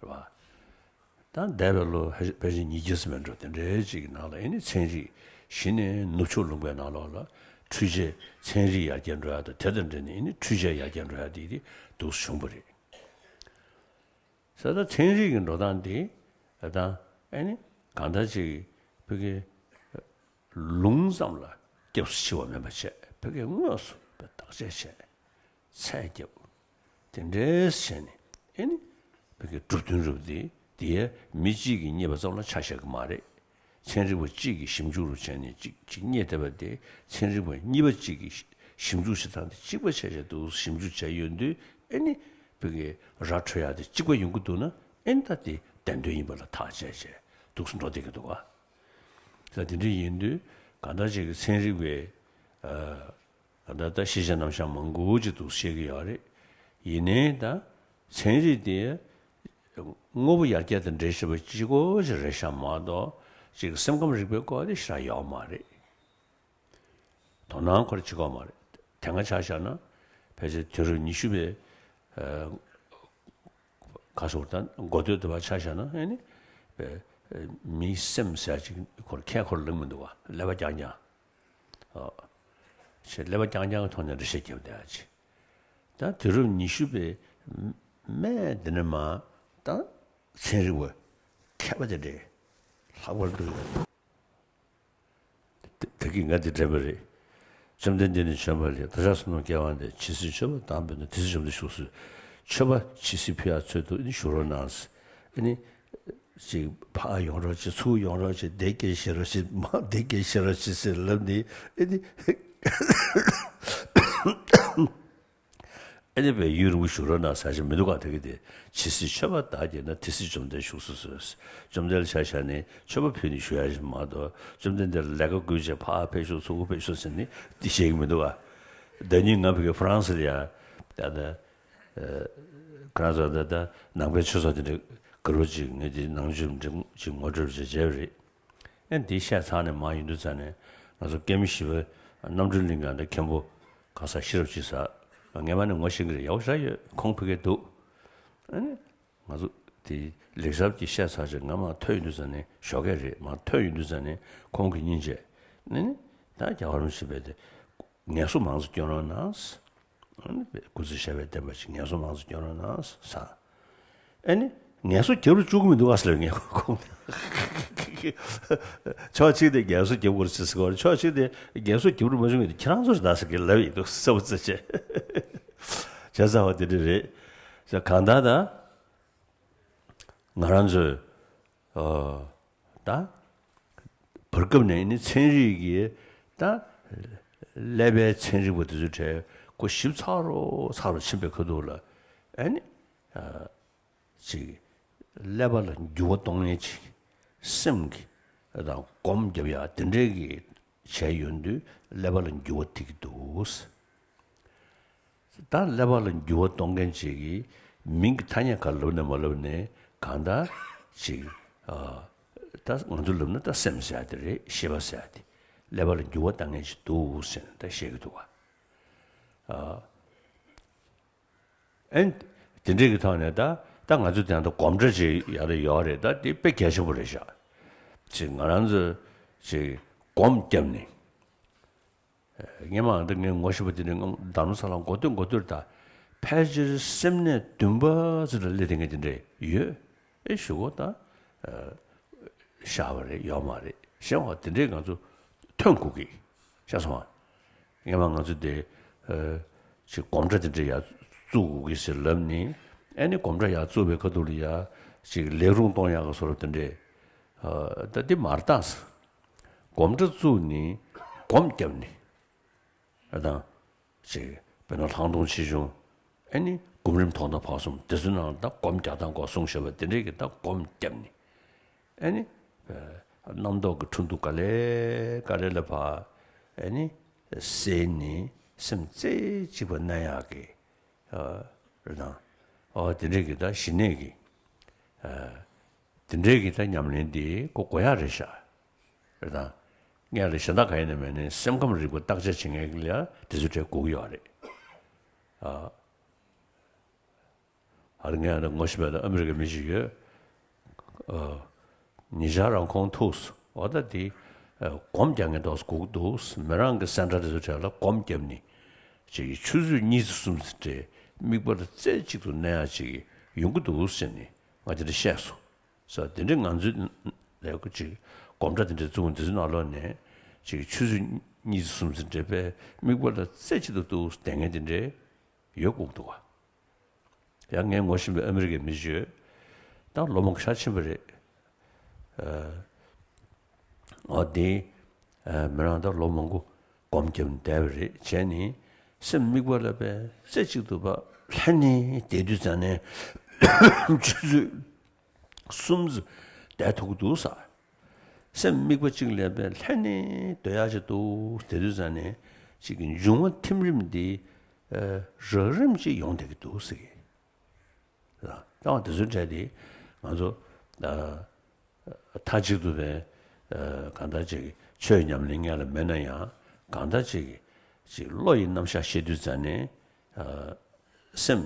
བ། ད་འདས་པའི་ལོ་ཕལ་ཆེར་ཕལ་ཆེར་ཉིས་བརྒྱ་ཙམ་མིན་འགྲོ་དེ་འདྲའི་ཅིག་གི་ནང་ལ་ཨ་ནི་ཚན་རིག་གཞི་ནས་ནུབ་ཕྱོགས་ལུང་པའི་ནང་ལོགས་ལ་འཕྲུལ་ཆས་ཚན་རིག་ཡར་རྒྱས་འགྲོ་ཡ་དང་དེ་དང་འབྲེལ་ནས་ཨ་ནི་འཕྲུལ་ཆས་ཡར་རྒྱས་འགྲོ་ཡ་དེ་དེ་འདུག་སེ་བྱུང་བ་རེད། ས་ད་ཚན་རིག་གི་འགྲོ་སྟངས་དེ་ད་ཨ་ནི་གང་ལྟར་ཅིག་བོད་ཀྱི་ལུང་ཙམ་ལ་སྐྱབས་སུ་མཆི་བ་མིན་པ་བྱས། བོད་ཀྱི་དངོས་སུ་བརྟག་དཔྱད་བྱས། ཚད་བརྒྱབ། དེ་འདྲའི་བྱས་ནས་ཨེ་ནི་བོད་ཀྱི་གྲུབ་དོན་རུ་དེ་དེའི་མི་གཅིག་གིས་རྙེད་པ་ཙམ་ལ་ཆ་བཞག་གི་མ་རེད། ཚན་རིག་པ་གཅིག་གིས་ཞིབ་འཇུག་རུ་བྱས་ནས་གཅིག་གཅིག་རྙེད་བསྡད་པ་དེ་ཚན་རིག་པ་གཉིས་པ་གཅིག་གིས་ཞིབ་འཇུག་བྱེད་སྟངས་དེ་གཅིག་པ་བྱས་བྱས་འདུག་ཞིབ་འཇུག་བྱས་ཡོང་དུས་ཨེ་ནི་བོད་ཀྱི་ར་འཕྲོད་ཡག་དེ་གཅིག་པ་ཡོང་གི་འདུག་ན་ཨེ་ནི་ད་དེ་བདེན་དོན་ཡིན་པ་ལ་ཐག་བཅད་བྱས་འདུག་སེ་འགྲོ་བསྡད་ཀྱི་འདུག་ག་ད་དེ་འདྲ་ཡིན་དུས་གང་ལྟར་ཅིག་གི་ཚན་རིག་པའི་ཨ། ད་ལྟ་ཤེས་བྱ་རྣམ་གཞག་མང་པོ་ཅིག་འདུག་བཤད་ཀྱི་ཡོད་རེད། ཡིན་ནའི་ད་ཚན་རིག་དེ་དངོས་པོ་ཡར་རྒྱས་དང་འབྲེལ་བཞིན་པ་གཅིག་པོ་ཅིག་རེད་ཤག་མ་གཏོགས་ཅིག་སེམས་ཁམས་རིག་པའི་སྐོར་དེ་ཞེ་དྲག་ཡོད་མ་རེད། དོ་སྣང་ཁོ་རང་བྱེད་ཀྱི་ཡོད་མ་རེད། དེ་སྔ་ཆ་བཞག་ན་ཕལ་ཆེར་དུས་རབས་ཉི་ཤུ་པའི་ཁ་སོར་དང་འགོ་སྟོད་དུ་བ་ཆ་བཞག་ན་ཨེ་ནི་མིའི་སེམས་ཟེར་ཅིག་ཁོར་ཁས་ཁོར་ལེན་མི་འདུག་བ། ཀླད་པ་རྐྱང་རྐྱང་། ཨོ། ཞེས་ཀླད་པ་རྐྱང་རྐྱང་གི་ཐོག་ནས་འགྲེལ་བཤད་རྒྱབ་བསྡད་ཡ་ཅིག་ད་དུས་རབས་ཉི་ཤུ་པའི་སྨད་འདི་ནས་མར་ད་ཚན་རིག་པ་མཁས་པ་དེ་འདྲས་ལྷག་པར་དུ་ད་གིན་ང་འདི་དྲན་པ་རེད། བཅོམ་ལྡན་འདས་ནི་བྱོན་པ་ལས། བདག་ཅག་བསོད་ནམས་སྐལ་བ་འདི། ཇི་སྲིད་མཆོད་པ་དང་ཕུལ་ན། དེ་སྲིད་བཅོམ་ལྡན་བཞུགས་སུ། མཆོད་པ་ཇི་སྲིད་ཕུལ་ཡག་ཚུལ་དུ་ནི་བཞུགས་རོགས་གནང་། ཨ་ནི། ཅིག་ཕར་ཡོང་རོགས་བྱེད། ཚུར་ཡོང་རོགས་བྱེད། དེ་སྐད་བཤད་རོགས་བྱེད། མར་དེ་སྐད་བཤད་རོགས་བྱེད་ཟེར་ལབ་ནས་ཨེ་ནི། ཨེ་ནི་བས་ཡུན་རིང་པོ་བཞུགས་རོགས་གནང་ཟེར་ཞིག་མི་འདུག་ག་ད་གི་དེ་ཇི་སྲིད་མཆོད་པ་བདག་བགྱིས་ན། དེ་སྲིད་བཅོམ་ལྡན་བཞུགས་སུ་གསོལ། བཅོམ་ལྡན་ལ་ཆ་བཞག་ནས་མཆོད་པ་ཕུལ་ནས་བཞུགས་ཡ་ཞིག་མ་གཏོགས་བཅོམ་ལྡན་འདས་ལ་ལས་ཀ་བསྐུལ་བྱས་ཕར་ཕེབས་ཤོག་ཚུར་ཕེབས་ཤོག་ཟེར་ནས་འདི་བཤད་གི་མི་འདུག་ག་ཟླ་གཉིས་ང་བོད་ཀྱི་ཧྥ་རན་སི་ལ་ཡ་ད་ལྟ། ཁ་རང་ཚོ་ད་ལྟ་ནང་པའི་ཆོས་ཚོགས་དེ་འདྲ་ག་རོ་ཅིག་ངས་དེ་ནང་ཆོས་འདྲ་ཅིག་ངོ་སྤྲོད་བྱས་བྱས་པ་རེད། ཨེ་འདི་བཤད་ཚར་ནས་མར་ཡོང་དུས་ཙ་ནས་ང་ཚོ་སྐྱེས་མི་བཞི་པ་རྣམ་གྲོལ་གླིང་ག་འདྲ་མཁན་པོ་ག་ས་ཤེས་རབ་ཅིག་ཟེར། ངས་མ་ནས་ངོ་ཤེས་ཀྱི་རེད། ཡག་པོ་ཞེ་དྲག་ཡོད། ཁོང་ཕ་གིར་འདུག་ཨ་ནི་ང་ཚོ་དེ་ལེགས་སྦྱར་གྱི་བཤད་ཚར་རྗེས་ང་མར་ཐོན་ཡོང་དུས་ཙ་ནས་ཞོགས་ཀས་རེད། མར་ཐོན་ཡོང་དུས་ཙ་ནས་ཁོང་གིས་སྙིང་རྗེ་ནས་ནི་ད་རྒྱལ་བ་རིན་པོ་ཆེ་དཔེ་དེ། ངལ་གསོ་མང་ཙམ་སྐྱོན་རོགས་གནང་། ཨ་ནི་སྐུ་ཚེ་ཞབས་པད་བརྟན་པ་ཞིག་ངལ་གསོ་མང་ཙམ་སྐྱོན་རོགས་གནང་ཟེར། ཨ་ནི་ངལ་གསོ་རྒྱབ་རུ་བཅུག་གི་མི་འདུག་ག་ཟེར་ངས་ཁོང་། ཕྱོགས་གཅིག་དེ་ངལ་གསོ་རྒྱབ་དགོས་ཟེར་གོ། ཕྱོགས་གཅིག་དེ་ངལ་གསོ་རྒྱབ་རུ་མ་བཅུག་གི་ཁྱེད་རང་ཚོ་རེད་ད་ཟེར་གི་ལབ་ཡི་འདུག་བསམ་བློ་ཙམ་བྱས། བྱས་ཙང་བ་དེ་འདྲ་རེད་ཟེར། གང་ལྟར་ད། ང་རང་ཚོས་ཨ་ད་བར་སྐབས་ནས་ནི་ཚན་རིག་གི་ད་ཀླད་པའི་ཚན་རིག་པ་དེ་ཚོའི་གྲས་ཁོ་ཞིབ་ཚགས་རུ་ཚགས་རུ་ཕྱིན་པའི་ཁ་ཐུག་ལ་ཨ་ནི་ཨ་ཅིག་ཀླད་པ་ལ་འགྱུར་བ་གཏོང་མཁན་ཅིག་སེམས་ཀྱི་དང་སྒོམ་རྒྱབ་ཡག་དེ་འདྲའི་གི་བྱས་ཡོང་དུས་ཀླད་པ་ལ་འགྱུར་བ་ཐེབས་ཀྱི་འདུག་ད་ཀླད་པ་ལ་འགྱུར་བ་གཏོང་མཁན་ཅིག་གི་མིང་གི་ཐ་སྙད་ག་ལབ་ནས་མ་ལབ་ནས་གང་ལྟར་ཅིག་ཨ་ད་ང་ཚོ་ལབ་ན་ད་སེམས་ཟེར་ཡ་དེ་རེད། ཤེས་པ་ཟེར་ཡ་དེ་ཀླད་པ་ལ་འགྱུར་བ་གཏོང་མཁན་ཅིག་འདུག་ཟེར་ནས་ད་བཤད་ཀྱི་འདུག་ག་ཨ་ཨེ་དེ་འདྲའི་གི་ཐོག་ནས་ད་ད་ང་ཚོ་དེ་ཡང་ད་སྒོམ་གྲྭ་ཅིག་ཡ་ད་ཡོད་རེད། ད་དེ་དཔེ་གལ་ཆེན་པོ་རེད་ཤག་ཅིག་ང་རང་ཚོ་ཅིག་སྒོམ་བརྒྱབ་ནས། སྔས་མ་འདི་ངས་ངོ་ཤེས་པ་དེ་ནི་རྡ་རམ་ས་ལ་འགོ་སྟོད་འགོ་སྟོད་ད་ཕལ་ཆེར་སེམས་ནད་བདུན་པ་ཙམ་ལ་སླེབས་དེ་ངས་དེ་འདྲས་ཡོད་ཨེ་ཞུ་གོ་ད་ཤར་བ་རེད་ཡོད་མ་རེད་ཤེས་བ་དེ་འདྲས་ང་ཚོ་ཐོན་དགོས་ཀི་ཤ་སོང་བ། སྔས་མ་ང་ཚོ་དེ་ཅིག་སྒོམ་གྲྭ་དེ་འདྲས་ཡར་བཙུགས་དགོས་ཀི་ཟེར་ལབ་ནི་ཨེ་ནི་སྒོམ་གྲྭ་ཡར་བཙུགས་པའི་ཁ་ཐུག་ལ་ཡ་ཅིག་ལས་རུང་གཏོང་ཡག་གི་བཟོ་འདྲ་དེ་འདྲས། ད་འདི་མར་བཏགས། སྒོམ་གྲྭ་བཙུགས་ནི་སྒོམ་བརྒྱབ་ནི། ཨ་དང་། ཅིག་དཔེར་ན་ལྷག་མཐོང་ཆེ་ཆུང་། ཨེ་ནི་སྒོམ་རིམ་དོན་དམ་བར་གསུམ་དེ་ཚོའི་ནང་ལ་ད་སྒོམ་རྒྱག་སྟངས་སྐོར་གསུངས་བཞག་པ་དེ་འདྲས་ཀྱི་ད་སྒོམ་བརྒྱབ་ནི། ཨེ་ནི། རྣམ་རྟོག་གི་འཕྲོ་འདུ་ག་ལེ་ག་ལེ་ལ་ཕར། ཨེ་ནི། སེལ་ནི་སེམས་རྩེ་གཅིག་པ་གནས་ཡག་གི། རེད་དང་། ཨོ་དེ་འདྲས་ཀྱི་ད་ཞི་གནས་ཀྱི། དེ་འདྲས་ཀྱི་ད་ཉམས་ལེན་འདི་ཀོ་གོ་ཡག་རེད་ཤག་རེད་དང་། ངས་ལ་གཞན་དག་ག་ཡིན་ན་མེད་ནས་སེམས་ཁམས་རིག་པ་བརྟག་དཔྱད་བྱེད་མཁན་ལ་དེ་ཚོ་གྲས་དགོས་ཀྱི་ཡོད་རེད། ཨ། ཨ་རི་ངས་ལ་ངོ་ཤེས་པ་དང་ཨ་མི་རི་ཀའི་མི་ཞིག་ཡོད། ཨ། ཉེ་ཆར་རང་ཁོང་ཐུག་སོང་། འོ་ད་དེ། ཨ། སྒོམ་རྒྱག་མཁན་ཏོག་ཙམ་སྒུག་འདུག་མི་རང་གི་སེམས་ཁྲལ་དེ་ཚོ་གྲས་ལ་སྒོམ་བརྒྱབ་ནི། ཅིག་ཆུ་ཚོད་གཉིས་ཙམ་གསུམ་ཙམ་རེ་དམིགས་པ་ལ་རྩེ་གཅིག་ཏུ་གནས་ཡག་ཅིག་ཡོང་གི་འདུག་ཟེར་ནས་ང་དེ་འདྲ་བཤད་སོང་། ས་དེ་འདྲའི་ང་ཚོའི་ལས་ཀ་ཅིག་སྒོམ་གྲྭ་དེ་འདྲའི་བཙུགས་འདི་ཚོའི་ནང་ལོགས་ནས་ཅིག་ཆུ་ཚོད་གཉིས་ཙམ་གསུམ་ཙམ་འདྲ་པའི་དམིགས་པ་ལ་རྩེ་གཅིག་ཏུ་འདུག་བསྡད་མཁན་དེ་འདྲའི་ཡོད་དགོས་འདུག་ག་ཡང་ངས་ངོ་ཤེས་པའི་ཨ་མི་རི་ཀའི་མི་ཞིག་ཡོད། ད་ལོ་མང་པོ་ཤ་ཆེན་པོ་རེད། ཨ། འོ་དེ། ཨ། མི་རང་ད་ལོ་མང་པོ་སྒོམ་བརྒྱབ་ནས་བསྡད་པ་རེད། བྱས་ནས་སེམས་དམིགས་པ་ལ་པའི་རྩེ་གཅིག་ཏུ་པ་ལྷན་ནེ་བསྡད་དུས་ཙང་ནས་ཆུ་ཚོད་གསུམ་ཙམ་བསྡད་ཐུབ་ཀྱི་འདུག་ས། སེམས་དམིགས་པ་གཅིག་ལ་པའི་ལྷན་ནེ་སྡོད་ཡག་ཅིག་འདུག་བསྡད་དུས་ཙང་ནས་ཅིག་གི་འབྱུང་བ་ཐིམ་རིམ་འདི། ཨ། རགས་རིམ་ཅིག་ཡོང་བསྡད་ཀྱི་འདུག་ཟེར་གི། ལ། ད་དེ་ཚོའི་གྲས་དེ་ང་ཚོ། ཨ། མཐའ་གཅིག་ཏུ་བས། ཨ། གང་ལྟར་ཅིག་ཆོས་ཉམས་ལེན་ངེས་ལ་མེད་ན་ཡང་གང་ལྟར་ཅིག་ཅིག་བློ་ཡི་རྣམ་གཞག་བཤད་དུས་ཙང་ནས། ཨ། སེམས་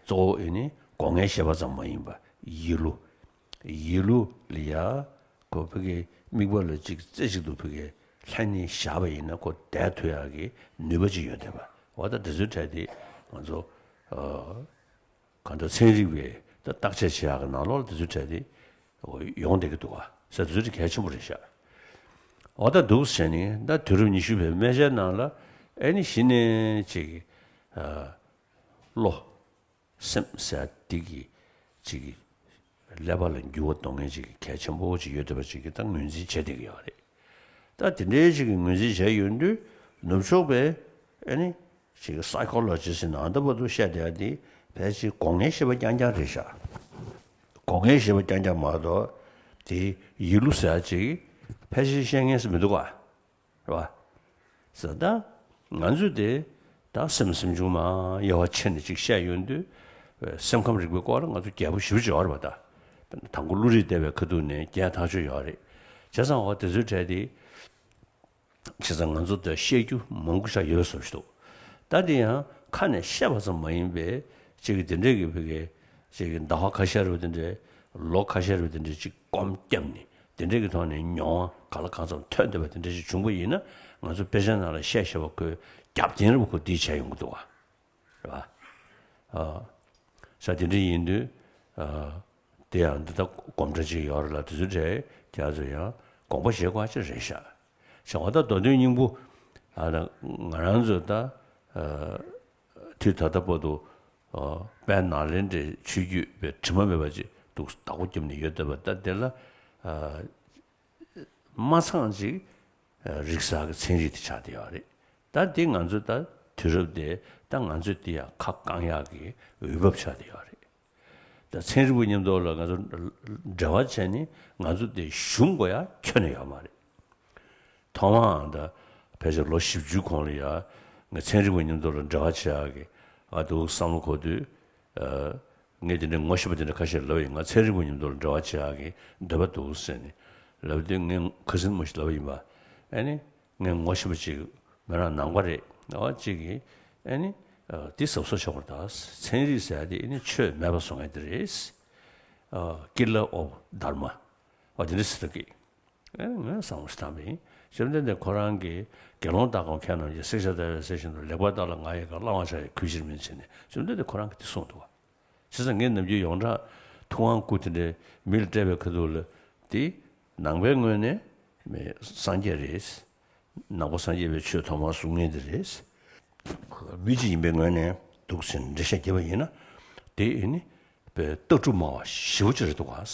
གཙོ་བོ་ཨེ་ནི་སྒོ་ལྔའི་ཤེས་པ་ཙམ་མ་ཡིན་པ་ཡིད་བློ། ཡིད་བློ་ལ་ཡ། ཁོ་ཕ་གི་དམིགས་པ་ལ་ཅིག་རྩེ་གཅིག་ཏུ་ཕ་གི་ལྷན་ནེ་བཞག་པ་ཡིན་ན་ཁོ་བསྡད་ཐུབ་ཡག་གི་ནུས་པ་ཅིག་ཡོད་བསྡད་པ། འོ་ད་དེ་ཚོའི་གྲས་དེ་ང་ཚོ། ཨ། གང་ལྟར་ཚན་རིག་པས་ད་བརྟག་དཔྱད་བྱེད་ཡག་གི་ནང་ལོགས་ལ་དེ་ཚོའི་གྲས་དེ་ཡོང་བསྡད་ཀྱི་འདུག་ག་ཟེར་དེ་ཚོ་དེ་གལ་ཆེན་པོ་རེད་ཤག་འོ་ད་འདུག་ཟེར་ནས་ད་དུས་རབས་ཉི་ཤུ་པའི་སྨན་དཔྱད་ནང་ལ་ཨེ་ནི་གཞི་ནས་ཅིག་ཨ། བློ། སེམས་ཟེར་ཡག་འདི་གི་ཅིག་ཀླད་པ་ལ་འགྱུར་བ་གཏོང་མཁན་ཅིག་གལ་ཆེན་པོ་ཅིག་ཡོད་བསྡད་པ་ཅིག་གི་ད་ངོས་འཛིན་བྱས་བསྡད་ཀྱི་ཡོད་རེད། ད་དེ་འདྲའི་ཅིག་གི་ངོས་འཛིན་བྱས་ཡོང་དུས་ནུབ་ཕྱོགས་པའི་ཨེ་ནི། ཅིག་སའི་ཁོ་ལོ་ཇི་སི་ནང་ད་བར་དུ་བཤད་བསྡད་ཡ་དེ་ཕལ་ཆེར་སྒོ་ལྔའི་ཤེས་པ་རྐྱང་རྐྱང་རེད་ཤག་སྒོ་ལྔའི་ཤེས་པ་རྐྱང་རྐྱང་མ་གཏོགས་དེ་ཡིད་བློ་ཟེར་ཡ་ཅིག་ཕལ་ཆེར་བཤད་མཁན་ཞིག་མི་འདུག་ག་རེད་བ། ཟེར་ད་ང་ཚོས་དེ་ད་སེམས་སེམས་བྱུང་མ་དབྱེ་བ་ཕྱེ་ནས་ཅིག་བཤད་ཡོང་དུས་སེམས་ཁམས་རིག་པའི་སྐོར་ལ་ང་ཚོ་རྒྱས་པོ་ཞེ་པོ་ཅིག་ཡོད་རེད་བ། ད་དང་པོ་བློ་རིག་བལྟས་པའི་ཁ་ཐུག་ནས་རྒྱས་ཐག་ཆོད་ཡོད་རེད། བྱས་ཙང་འོ་དེ་ཚོའི་གྲས་དེ། བྱས་ཙང་ང་ཚོ་འདིར་བཤད་རྒྱུ་མང་པོ་ཞིག་ཡོད་པའི་བཟོ་ཞིག་འདུག་ད་དེ་ཡང་ཁ་ནས་བཤད་པ་ཙམ་མ་ཡིན་པའི་ཅིག་གི་དེ་འདྲས་ཀྱི་བོད་སྐད་ཅིག་གི་ཟླ་བ་ཁ་ཤས་རེད་པ། དེ་འདྲས་ལོ་ཁ་ཤས་རེད་པ། དེ་འདྲས་ཅིག་སྒོམ་བརྒྱབ་ནས་དེ་འདྲས་ཀྱི་ཐོག་ནས་མྱོང་བ་གང་ལ་གང་འཚམ་ཐོན་བསྡད་པ་དེ་འདྲས་ཞིག་བྱུང་པ་ཡིན་ན་ང་ཚོ་དཔེ་ཆ་ནང་ལ་བཤད་བཤད་པ་ཁོས་རྒྱབ་རྟེན་རེད་པ། ཁོ་འདི་བྱས་ཡོང་གི་འདུག་བ། རེད་བ། ཨ། ས་དེ་འདྲ་ཡིན་དུས། ཨ། དེ་ཡང་འདི་ལྟ་སྒོམ་གྲྭ་ཅིག་ཡོད་རེད་ལ་དེ་ཚོའི་གྲས་ཁྱེད་ཚོ་ཡང་དགོངས་པ་བཞེས་དགོས་ཅིག་རེད་ཤག་བྱས་ཙང་ད་མདོ་དོན་སྙིང་པོ། ཨ། ང་རང་ཚོ་ད། ཨ། དུས་ད་ལྟ་བར་དུ། ཨ། དཔལ་ནཱ་ལེནྡྲའི་ཆོས་བརྒྱུད་པའི་དྲི་མ་མེད་པ་ཅིག་འདུག་བདག་པོ་བརྒྱབ་ནས་ཡོད་བསྡད་པ་ད་དེ་ལ། ཨ། མ་ཚང་ཅིག་རིག་གསར་གྱི་ཚན་རིག་དེ་ཆགས་བསྡད་ཡོད་རེད། ད་འདི་ང་ཚོ་ད་དུས་རབས་དེ་ད་ང་ཚོས་འདི་ཡང་ཁ་བསྐང་ཡག་གི་འོས་བབ་ཆགས་བསྡད་ཡོད་རེད། ད་ཚན་རིག་པ་མཉམ་དུ་ལ་ང་ཚོ་འབྲེལ་བ་བྱས་ནས་ང་ཚོ་འདི་ཞུམ་དགོས་ཡ་ཁྱོན་ནས་ཡོད་མ་རེད། ཐོག་མའང་ད་ཕལ་ཆེར་ལོ་བཞི་བཅུའི་གོང་ལ་ཡ་ང་ཚན་རིག་པ་མཉམ་དུ་ལ་འབྲེལ་བ་བྱེད་ཡག་གི་ང་འདུག་བསམ་བློ་འཁོར་དུས། ཨ། ངས་དེ་འདྲའི་ངོ་ཤེས་པ་དེ་འདྲ་ཁ་ཤས་ལབ་ཡིན། ང་ཚན་རིག་པ་མཉམ་དུ་ལ་འབྲེལ་བ་བྱེད་ཡག་གི་འདོད་པ་འདུག་ཟེར་ནས་ལབ་དུས་ངས་ཁ་སང་མ་ཞིག་ལབ་ཡིན་པ། ཨ་ནི་ངས་ངོ་ཤེས་པ་ཅིག་མི་རང་ནང་པ་རེད། ཨ། ཅིག་གིས་ཨ་ནི། ཨ། འདི་གཟབ་གཟབ་བྱེད་དགོས་རེད་ད། ཚན་རིག་ཟེར་ཡ་དེ་ཨ་ནི་ཆོས་མེད་པ་བཟོ་མཁན་དེ་རེད། ཨ། Killer of Dharma། ཨ། དེ་འདྲ་ཟེར་ད་གི། ཨེ། ངས་བསམ་བློ་ཞིག་བཏང་བ་ཡིན། བཅོམ་ལྡན་འདས་ཁོ་རང་གིས་དགེ་སློང་དག་གམ་མཁས་རྣམས་ཀྱིས། བསྲེགས་བཅད་བརྡར་བའི་གསེར་བཞིན་དུ། ལེགས་པར་བརྟགས་ལ་ང་ཡི་བཀའ། བླང་བར་བྱ་ཡི་གུས་ཕྱིར་མིན་ཟེར་ནས་བཅོམ་ལྡན་འདས་ཁོ་རང་གིས་དེ་གསུངས་འདུག་བ། བྱས་ཙང་ངས་ནམ་རྒྱུན་ཡོངས་གྲགས་ཐུབ་དབང་སྐུ་དེ་འདྲའི་མི་ལ་སྤྲད་པའི་ཁ་ཐུག་ལ་དེ་ནང་པའི་ངོས་ནས་མི་སངས་རྒྱས་རེད། ནང་པ་སངས་རྒྱས་པའི་ཆོས་ཐོག་མར་གསུང་མཁན་དེ་རེད། མི་གཅིག་ཡིན་པའི་ངོས་ནས་འདུག་ཟེར་འགྲེལ་བཤད་བརྒྱབ་པ་ཡིན་ན་དེ་ཨེ་ནི་དཔེ་ལྟ་གྲུབ་སྨྲ་བ་ཞེ་པོ་ཅིག་རེད་འདུག་བ།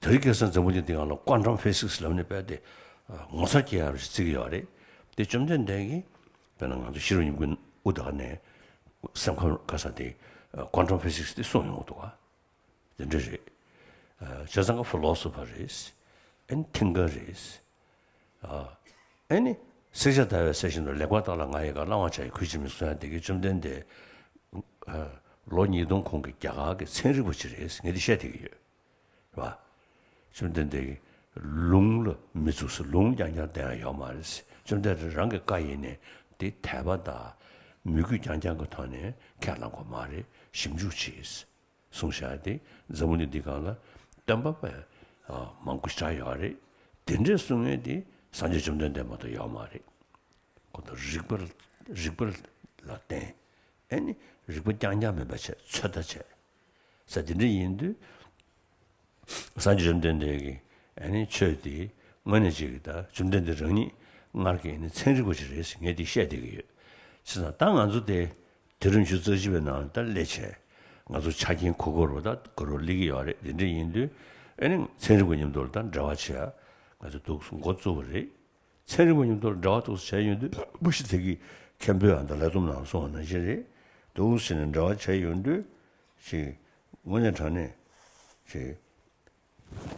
དེ་རིང་ཁ་སང་འཛམ་བུ་གླིང་འདི་སྒང་ལ་ཀོན་ཊམ་ཕི་སིག་སི་ལབ་ནས་དཔེ་དེ་ངོ་མཚར་སྐྱེ་ཡག་རེ་བརྩི་གི་ཡོད་རེད། དེ་བཅོམ་ལྡན་འདས་ཀྱིས་དཔེར་ན་ང་ཚོ་ཤི་རོ་ཉིམ་ཀུན་དབུ་དག་ནས་སེམས་ཁམས་ག་ས་དེ་ཀོན་ཊམ་ཕི་སིག་སི་དེ་གསུངས་ཡོང་གི་འདུག་ག་དེ་འདྲ་རེད། བྱས་ཙང་ཕི་ལོ་སོ་ཕར་རེད། ཨན་ཐིང་ཀར་རེད། ཨ་ནི་བསྲེག་བཅད་བརྡར་བའི་ས་བཞིན་དུ་ལེགས་པར་བརྟགས་ལ་ང་ཡི་བཀའ། བླང་བར་བྱ་ཡི་གུས་ཕྱིར་མིན་གསུང་ཡག་དེ་གི་བཅོམ་ལྡན་འདས་ལོ་ཉིས་སྟོང་གོང་གི་རྒྱ་གར་གྱི་ཚན་རིག་པ་ཅིག་རེད་ངས་འདི་བཤད་བསྡད་ཀྱི་ཡོད། རེད་པ། བཅོམ་ལྡན་འདས་ཀྱིས་ལུང་ལ་མི་ཚུགས་ཟེར། ལུང་རྐྱང་རྐྱང་བསྟན་ཡག་ཡོད་མ་རེད། བཅོམ་ལྡན་འདས་རང་གི་བཀའ་ཡིན་ནའི་དེ་དད་པ་དང་མོས་གུས་རྐྱང་རྐྱང་གི་ཐོག་ནས་ཁས་བླངས་དགོས་མ་རེད། ཞིབ་འཇུག་བྱེད། གསུངས་བཞག་དེ་འཛམ་བུ་གླིང་འདི་སྒང་ལ་སྟོན་པ་དཔེ་མང་པོ་ཞེ་དྲག་ཡོད་རེད། དེ་འདྲས་གསུང་མཁན་དེ་སངས་རྒྱས་བཅོམ་ལྡན་འདས་མ་གཏོགས་ཡོད་མ་རེད། ཁོ་ཚོ་རིགས་པ་རིགས་པ་ལ་བརྟེན། ཨེ་ནི་རིགས་པ་རྐྱང་རྐྱང་མིན་པ་བྱས་ཚོད་ལྟ་བྱས། ས་དེ་འདྲ་ཡིན་དུས། སངས་རྒྱས་བཅོམ་ལྡན་འདས་ཀྱིས་ཨ་ནི་ཆོས་འདི་དངོས་གནས་ཅིག་གི་ད་བཅོམ་ལྡན་འདས་རང་ཉིད་སྔར་གྱི་ཨ་ནི་ཚན་རིག་པ་ཞིག་རེད་ཟེར་ངས་འདི་བཤད་བསྡད་ཀྱི་ཡོད། བྱས་ཙང་ད་ང་ཚོ་དེ་དུས་རབས་ཉི་ཤུ་རྩ་གཅིག་པའི་ནང་ད་སླེབས་བྱས་ང་ཚོ་ཆ་རྐྱེན་གོ་གོ་རུ་ད་གོ་རུ་སླེབས་ཀྱི་ཡོད་རེད། དེ་འདྲ་ཡིན་དུས་ཨ་ནི་ཚན་རིག་པ་མཉམ་དུ་ལ་ད་འབྲེལ་བ་བྱེད་ཡ་ང་ཚོ་འདུག་འགོ་བཙུགས་པ་རེད། ཚན་རིག་པ་མཉམ་དུ་འབྲེལ་བ་འདུག་བྱས་ཡོང་དུས་མ་གཞི་དེ་གི་མཁན་པོས་ཨ་ད་ལས་བསྡོམས་ནང་གསུངས་པ་ནང་བཞིན་རེད། འདུག་བྱས་ནས་འབྲེལ་བ་བྱས་ཡོང་དུས་ཅིག་དངོས་གནས་དྲང་གནས་ཅིག་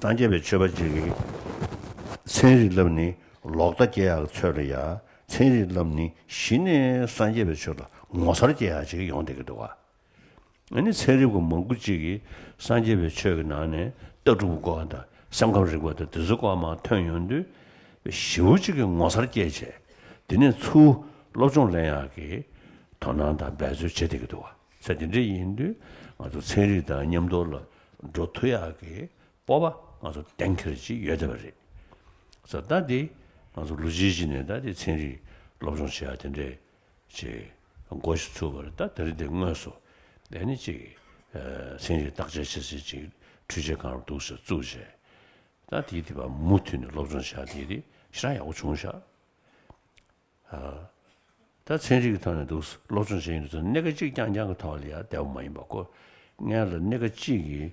སངས་རྒྱས་པའི་ཆོས་པ་ཅིག་གིས་ཚན་རིག་བསླབས་ནི་ལོག་ལྟ་སྐྱེ་ཡག་ཚོད་ལ་ཡ། ཚན་རིག་བསླབས་ནི་གཞི་ནས་སངས་རྒྱས་པའི་ཆོས་ལ་ངོ་མཚར་སྐྱེ་ཡག་ཅིག་ཡོང་བསྡད་ཀྱི་འདུག་ག་ཨ་ནི་ཚན་རིག་པ་མང་པོ་ཅིག་གིས་སངས་རྒྱས་པའི་ཆོས་ཀྱི་ནང་ནས་ལྟ་གྲུབ་སྐོར་དང་སེམས་ཁམས་རིག་པ་དང་དེ་ཚོ་སྐོར་མར་ཐོན་ཡོང་དུས་ཞེ་པོ་ཅིག་གི་ངོ་མཚར་སྐྱེས་བྱས། དེ་ནས་ཚུར་སློབ་སྦྱོང་ལེན་ཡག་གི་དོ་སྣང་དང་འབད་རྩོལ་བྱེད་བསྡད་ཀྱི་འདུག་ག་ས་དེ་འདྲ་ཡིན་དུས་ང་ཚོ་ཚན་རིག་དང་མཉམ་དུ་ལ་འགྲོ་ཐུབ་ཡག་གི་སྤོབས་པ་ང་ཚོ་གཏན་འཁེལ་ཅིག་ཡོད་བསྡད་པ་རེད། ས་ད་འདི་ང་ཚོ་ལོ་གཅིག་གཅིག་ནས་ད་འདི་ཚན་རིག་སློབ་སྦྱོང་བྱེད་ཡག་དེ་འདྲས་ཅིག་འགོ་ཞིག་ཚུགས་པ་རེད། ད་དེ་རིང་འདི་དངོས་སུ་ཨ་ནི་ཅིག་ཚན་རིག་བརྟག་དཔྱད་བྱེད་སའི་ཅིག་འཕྲུལ་ཆས་ཁང་རུ་འདུག་སེ་བཙུགས་བྱས། ད་དེའི་དེ་བ་མུ་མཐུད་ནས་སློབ་སྦྱོང་བྱེད་ཡག་དེ་དེ་ཞེ་དྲག་ཡག་པོ་བྱུང་ཤག་ད་ཚན་རིག་གི་ཐོག་ནས་འདུག་སློབ་སྦྱོང་བྱེད་ཡོང་དུས་ཙམ་སྣེ་ཁ་གཅིག་རྐྱང་རྐྱང་གི་ཐོག་ལ་ཡ་བསྡད་པ་མ་ཡིན་པ་ཁོ། སྔོན་ལ་སྣེ་ཁ་གཅིག་གིས་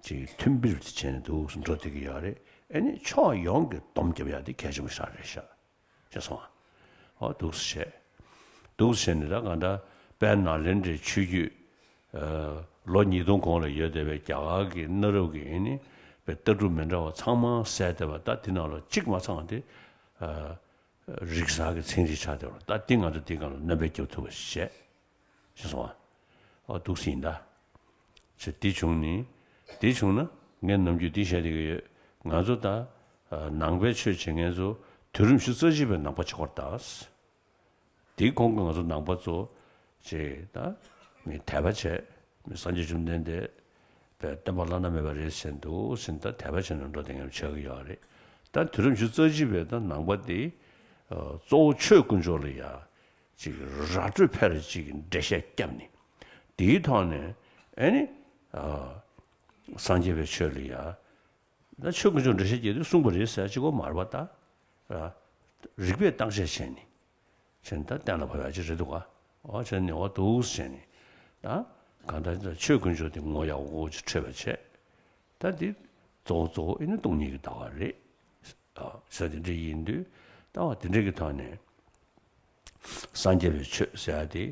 ཅིག་མཐུན་སྦིར་དུ་བྱས་ནས་འདུག་འགྲོ་བསྡད་ཀྱི་ཡོད་རེད། ཨ་ནི་ཕྱོགས་ཡོངས་ཀྱི་སྡོམ་རྒྱབ་ཡག་དེ་གལ་ཆེན་པོ་ཞིག་རེད་ཤག་ཅེས་གསུངས་པ། འོ་འདུག་སེ་བྱས། འདུག་སེ་བྱས་ནས་ད་གང་ལྟར་དཔལ་ནཱ་ལེནྡྲའི་ཆོས་བརྒྱུད་ལོ་ཉིས་སྟོང་གོང་ལ་ཡོད་བསྡད་པའི་རྒྱ་གར་གྱི་གནའ་རབས་ཀྱི་ཨ་ནི་དཔེ་ལྟ་གྲུབ་མི་འདྲ་བ་ཚང་མ་གསལ་བསྡད་པ་ད་དེ་ནང་ལ་གཅིག་མ་ཚང་བ་དེ། རིག་གསར་གྱི་ཚན་རིག་ཆགས་བསྡད་པ་ད་འདི་ང་ཚོ་འདི་སྒང་ལ་སྣོན་པ་རྒྱབ་ཐུབ་པ་ཞིག་བྱས། ཞེས་གསུངས་པ། ཨོ་འདུག་སེ་ཡིན་ད། ཞེས་འདི་བྱུང་ནི། འདི་བྱུང་ན་ངས་ནམ་རྒྱུན་འདི་བཤད་བསྡད་ཀྱི་ཡོད། ང་ཚོ་ད་ནང་པའི་ཆོས་བྱེད་མཁན་ཚོ་དུས་རབས་ཉི་ཤུ་རྩ་གཅིག་པའི་ནང་པ་བྱེད་དགོས་རེད་ད། དེའི་གོང་གི་ང་ཚོ་ནང་པ་ཚོ་ཅེས་ད་མི་དད་པ་བྱས། མི་སངས་རྒྱས་བཅོམ་ལྡན་འདས་པའི་བསྟན་པ་བླ་ན་མེད་པ་རེད་ཟེར་འདུག་ཟེར་ད་དད་པ་བྱས་ནས་འགྲོ་བསྡད་མཁན་ཆགས་ཀྱི་ཡོད་རེད། ད་དུས་རབས་ཉི་ཤུ་རྩ་གཅིག་པའི་ད་ནང་པ་དེ་གཙོ་བོ་ཆོས་དཀོན་མཆོག་ལ་ཡ་ཅིག་ར་སྤྲོད་འཕེར་ཅིག་འགྲེལ་བཤད་བརྒྱབ་ནས་དེའི་ཐོག་ནས་ཨེ་ནི་སངས་རྒྱས་པའི་ཆོས་ལ་ཡ། ད་ཆོས་དཀོན་མཆོག་འགྲེལ་བཤད་བརྒྱབ་དུས་གསུངས་པ་རེད་ཟེར་གཅིག་པོ་མ་རེད་པ་ད། རིགས་པས་བརྟག་དཔྱད་བྱས་ནས། བྱས་ནས་ད་གཏན་ལ་ཕབ་ཡག་ཅིག་རེད་འདུག་ག་ཨོ་བྱས་ནས་འོ་འདུག་བྱས་ནས། ད་གང་ལྟར་ཆོས་དཀོན་མཆོག་དེ་ངོ་ཡག་པོ་ཅིག་འཕྲོད་པ་བྱས། ད་འདི་གཙོ་བོ་གཙོ་བོ་ཨེ་ནི་སྟོང་ཉིད་ཀྱི་ལྟ་བ་རེད། ཨོ་ཟེར་དེ་འདྲ་ཡིན་དུས་ལྟ་བ་དེ་འདྲ་གི་ཐོག་ནས། སངས་རྒྱས་པའི་ཆོས་ཟེར་ཡག་དེ་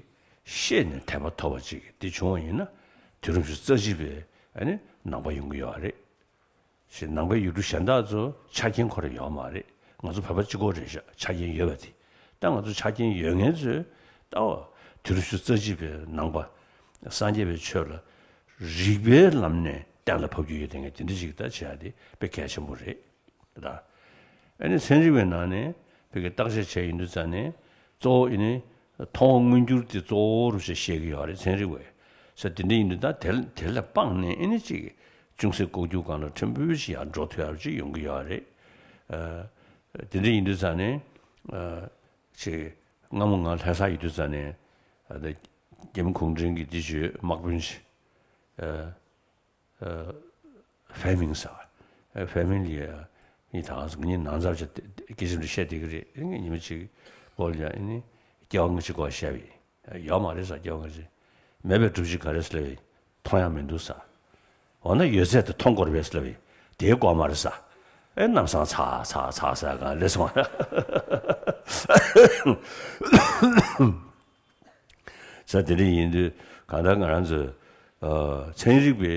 ཤེས་ནས་དད་པ་ཐོབ་པ་ཅིག་དེ་བྱུང་བ་ཡིན་ན་དུས་རབས་ཉི་ཤུ་རྩ་གཅིག་པའི་ཨ་ནི་ནང་པ་ཡོང་གི་ཡོད་རེད། ཞེས་ནང་པའི་ཡུལ་གྲུ་གཞན་དག་ཚོ་ཆ་རྐྱེན་ཁོ་རང་ཡོད་མ་རེད། ང་ཚོ་བོད་པ་གཅིག་པོ་རེད་ཤག་ཆ་རྐྱེན་ཡོད་པ་དེ། ད་ང་ཚོ་ཆ་རྐྱེན་ཡོད་མཁན་ཚོས་ལྟ་བ་དུས་རབས་ཉི་ཤུ་རྩ་གཅིག་པའི་ནང་པ་སངས་རྒྱས་པའི་ཆོས་ལ་རིགས་པའི་ལམ་ནས་གཏན་ལ་ཕབ་རྒྱུ་ཡོད་དེ་ངས་དེ་འདྲ་ཞིག་ད་བྱེད་ཡག་དེ་དཔེ་གལ་ཆེན་པོ་རེད། ད་ཨ་ནི་ཚན་རིག་པའི་ནང་ནས་བོད་ཀྱི་བརྟག་དཔྱད་བྱས་ཡིན་དུས་ཙང་ནས་གཙོ་བོ་ཨ་ནི་མཐོང་བ་མངོན་གྱུར་དེ་གཙོ་བོ་རུ་བྱས་བཤད་ཀྱི་ཡོད་རེད་ཚན་རིག་པས། ས་དེ་འདྲ་ཡིན་དུས་ད་དེ་དེ་ལ་དཔག་ནས་ཨ་ནི་ཅིག་ཅུང་ཟད་ལྐོག་གྱུར་སྒང་ལ་ཕྲན་བུ་ཞིག་ཡར་འགྲོ་ཐུབ་ཡག་ཅིག་ཡོང་གི་ཡོད་རེད། ཨ་དེ་འདྲ་ཡིན་དུས་ཙང་ནས་ཨ་ཅིག་སྔ་མོ་ང་ལྷ་ས་ཡོད་དུས་ཙང་ནས་ཨ་ད་རྒྱ་མི་གུང་ཁྲན་གྱི་འདི་བརྗོད་དམག་དཔོན་ཞིག་ཨ། ཧྥེ་མིང་ཟེར་བ། ཧྥེ་མིང་ལི་ཡ་ནི་ད་ང་ཚོ་ངེད་གཉིས་ནང་ཚབ་བྱས་སྐད་ཆ་འདི་བཤད་བསྡད་ཀྱི་རེད། ངས་ཉི་མ་གཅིག་བོ་ལ་ཡ་ནི་སྐྱེ་བ་སྔ་ཕྱི་སྐོར་བཤད་པས་ཡོད་མ་རེད་ཟེར། སྐྱེ་བ་སྔ་ཕྱི་མེད་པའི་སྒྲུབ་བྱེད་ག་རེ་ཟེར་ལབ་པས་མཐོང་ཡག་མི་འདུག་ཟེར། འོ་ན་ཡོད་ཚད་དེ་མཐོང་དགོས་རེད་པས་ཟེར་ལབ་པས་ དེའི་སྐོར་མ་རེད་ས། ཨེ་ནམ་སང་ཚ་ཚ་ཚ་ཚ་གང་ལས་སོང་། ས་དེ་འདྲ་ཡིན་དུས་གང་ལྟར་ང་རང་ཚོས་ཚན་རིག་པའི་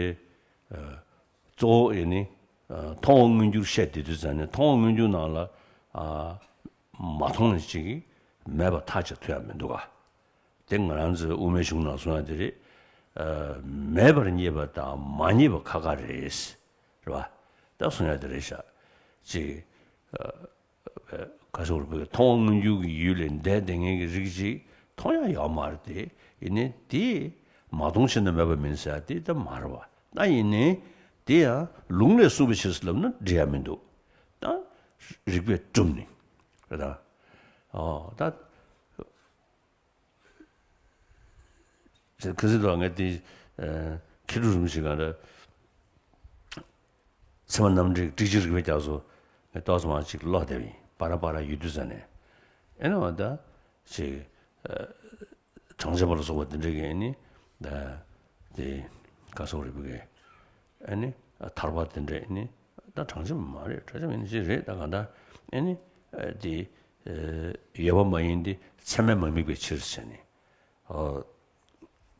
གཙོ་བོ་ཡིན་ནི་མཐོང་བ་མངོན་གྱུར་བཤད་བསྡད་དུས་ཙང་ནས་མཐོང་བ་མངོན་གྱུར་ནང་ལ་མ་མཐོང་ནས་ཅིག་མེད་པ་ཐག་བཅད་ཐུབ་ཡ་མི་འདུག་ག་དེ་ང་རང་ཚོའི་དབུ་མའི་གཞུང་ནང་གསུངས་ཡ་དེ་རེད། ཨ། མེད་པར་རྙེད་པ་དང་མ་རྙེད་པ་ཁ་ཁ་རེད། རེད་པ། ད་གསུང་ཡ་དེ་རེད་ཤག་ཅིག་ཨ། ག་ཟེར་བ་རེད། མཐོང་བ་མངོན་གྱུར་གྱི་ཡུལ་ལས་འདས་བསྡད་མཁན་གྱི་རིགས་ཅིག་མཐོང་ཡ་ཡོད་མ་རེད་དེ། ཡིན་ནའི་དེ་མ་མཐོང་ཕྱིར་ན་མེད་པ་མིན་ཟེར་ཡ་དེ་ད་མ་རེད་པ། ད་ཡིན་ནའི་དེ་ཡང་ལུང་ལས་གསུངས་པའི་ཕྱིར་ལབ་ན་འགྲིག་ཡ་མི་འདུག་ད་རིགས་པས་གྲུབ་ནས་རེད་ད། ཨོ་ད། ཁ་སང་ལ་ངས་དེ་མཁས་གྲུབ་རིན་པོ་ཆེ་གང་འདྲ་ཚད་མ་རྣམ་འགྲེལ་ཏིག་ཅིག་རིགས་པས་རྒྱག་སོ། ངས་ཏོག་ཙམ་ཅིག་ཀློག་བསྡད་པ་ཡིན། པ་ར་པ་ར་ཡོད་དུས་ཙ་ནས། ཨེ་ནི་འོ་ད་ཅིག་གྲངས་ཅན་པ་ལ་སོགས་པ་དེ་འདྲ་གི་ཨེ་ནི་ད་དེ་ག་སོགས་རིགས་པ་གི་ཨེ་ནི་ཐར་པ་དེ་འདྲ་ཨེ་ནི་ད་གྲངས་ཅན་པ་མ་རེད། གྲངས་ཅན་པ་ཡིན་ན་ཅིག་རེད། ད་གང་ལྟར་ཨེ་ནི་དེ་ཡོད་པ་མ་ཡིན་ཏེ་ཚད་མས་མ་དམིགས་པའི་ཕྱིར་ཟེར་ནས།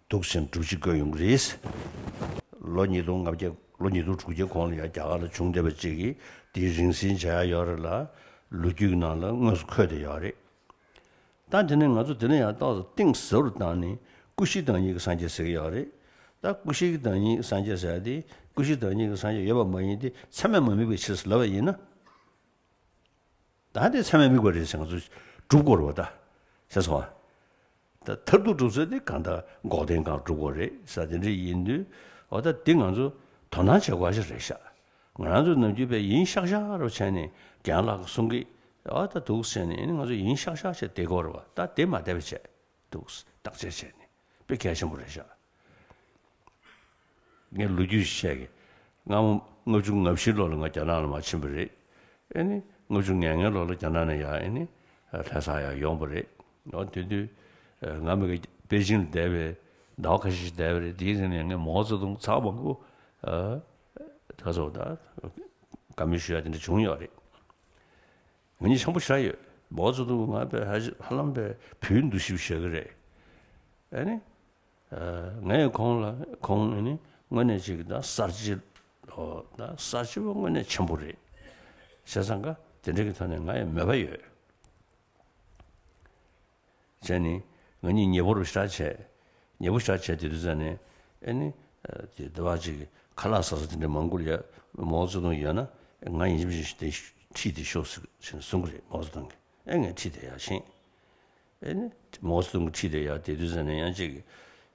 འདུག་སེ་སྒྲུབ་བྱེད་བཀོད་ཡོང་གི་རེད། ལོ་ཉིས་སྟོང་ལྔ་བརྒྱ། ལོ་ཉིས་སྟོང་དྲུག་བརྒྱ་གོང་ལ་ཡང་རྒྱ་གར་ལ་བྱུང་བསྡད་པ་ཅིག་གིས་དེའི་རིང་བསྲེལ་བྱ་ཡ་ཡོད་རེད་ལ། ལོ་རྒྱུས་ཀྱི་ནང་ལ་དངོས་སུ་འཁོད་བསྡད་ཡོད་རེད། ད་དེ་ནས་ང་ཚོ་དེ་ནས་ཡང་ཏོག་ཙམ་གཏིང་ཟབ་རུ་བཏང་ནས་ཀུན་གཞི་བདག་ཉིད་ཀྱི་སངས་རྒྱས་ཟེར་གྱི་ཡོད་རེད། ད་ཀུན་གཞི་བདག་ཉིད་ཀྱི་སངས་རྒྱས་ཟེར་ཡ་དེ་ཀུན་གཞི་བདག་ཉིད་ཀྱི་སངས་རྒྱས་ཡོད་པ་མ་ཡིན་ཏེ་ཚད་མས་མ་དམིགས་པའི་ཕྱིར་ཟེར་ལབ་པ་ཡིན་ན། ད་དེ་ཚད་མས་དམིགས་པ་རེད་ཟེར་ང་ཚོ་སྒྲུབ་དགོས་རེད་པ། ད་ཤེས་སོང་ཨ། ད་མཐར་ཐུག་སྒྲུབ་ཚུལ་དེ་གང་ལྟར་འགོག་བདེན་གང་སྒྲུབ་དགོས་རེད་ཟེར་དེ་འདྲ་ཡིན་དུས། འོ་ད་འདི་ང་ཚོ་དོ་སྣང་བྱེད་དགོས་ཞིག་རེད་ཤག་ང་རང་ཚོ་ནམ་རྒྱུན་པས་ཡིན་ཤག་ཤག་རུ་བྱས་ནས་རྒན་ལགས་ཀྱིས་གསུང་གི། འོ་ད་འདུག་ཟེར་ནས་ང་ཚོ་ཡིན་ཤག་ཤག་བྱས་བསྡད་དགོས་རེད་པ། ད་དེ་མ་བསྡད་པ་བྱས་འདུག་བརྟག་དཔྱད་བྱས་ནས་དཔེ་གལ་ཆེན་པོ་རེད་ཤག་ངས་ལོ་རྒྱུས་ཤིག་བཤད་གི། སྔ་མོ་ལྔ་བཅུ་ང་བཞི་ལོ་ལ་ང་རྒྱ་ནག་ལ་མར་ཕྱིན་པ་རེད། ཨེ་ནི་ལྔ་བཅུ་ང་ལྔ་ལོ་ལ་རྒྱ་ནག་ནས་ཡར་ཨེ་ནི་ལྷ་ས་ཡར་ཡོང་པ་རེད། འོ་དེ་དུས་ང་མི་གི་པེ་ཅིང་ལ་བསྡད་པའི་ཟླ་བ་ཁ་ཤས་ཤིག་བསྡད་པ་རེད། དེའི་རིང་ལ་ངས་མའོ་ཙེ་ཏུང་ཚར་མང་པོ་ད་ཚོ་ད་བཀའ་མོལ་ཞུ་ཡ་དེ་འདྲ་བྱུང་ཡོད་རེད། ང་གཉིས་འཆམ་པོ་ཞེ་དྲག་ཡོད། མའོ་ཙེ་ཏུང་ང་དཔེ་ཧ་ཧ་ལམ་དཔེ་བུའི་འདུ་ཤེས་བཞག་གི་རེད། ཨེ་ནི། ངས་ཁོང་ལ་ཁོང་ཨེ་ནི་དངོས་གནས་ཅིག་ད་གསར་བརྗེ། ཨོ་ད་གསར་བརྗེ་པོ་དངོས་གནས་ཆེན་པོ་རེད། བྱས་ཙང་ཀ་དེ་འདྲ་གི་ཐོག་ནས་ང་ཡང་མོས་པ་ཡོད། བྱས་ནས་ང་གཉིས་ཉེ་པོ་རུ་ཞེ་དྲག་བྱས། ཉེ་པོ་ཞེ་དྲག་བྱས་དེ་དུས་ཙ་ནས་ཨེ་ནི། དེ་ལྟ་བ་ཅིག་ཁ་ལག་ཟ་ས་དེ་འདྲ་མང་པོ་ལ་ཡ་མའོ་ཙེ་ཏུང་ཡོད་ན་ང་ཡིན་གཅིག་མིན་གཅིག་དེ་ཁྲིད་དེ་ཤོག་ཟེར་གསུང་གི་རེད། མའོ་ཙེ་ཏུང་གིས། ཨེ་ངས་ཁྲིད་དེ་ཡར་ཕྱིན། ཨེ་ནི་མའོ་ཙེ་ཏུང་གིས་ཁྲིད་དེ་ཡར་དེ་དུས་ཙ་ནས་ཡང་ཅིག་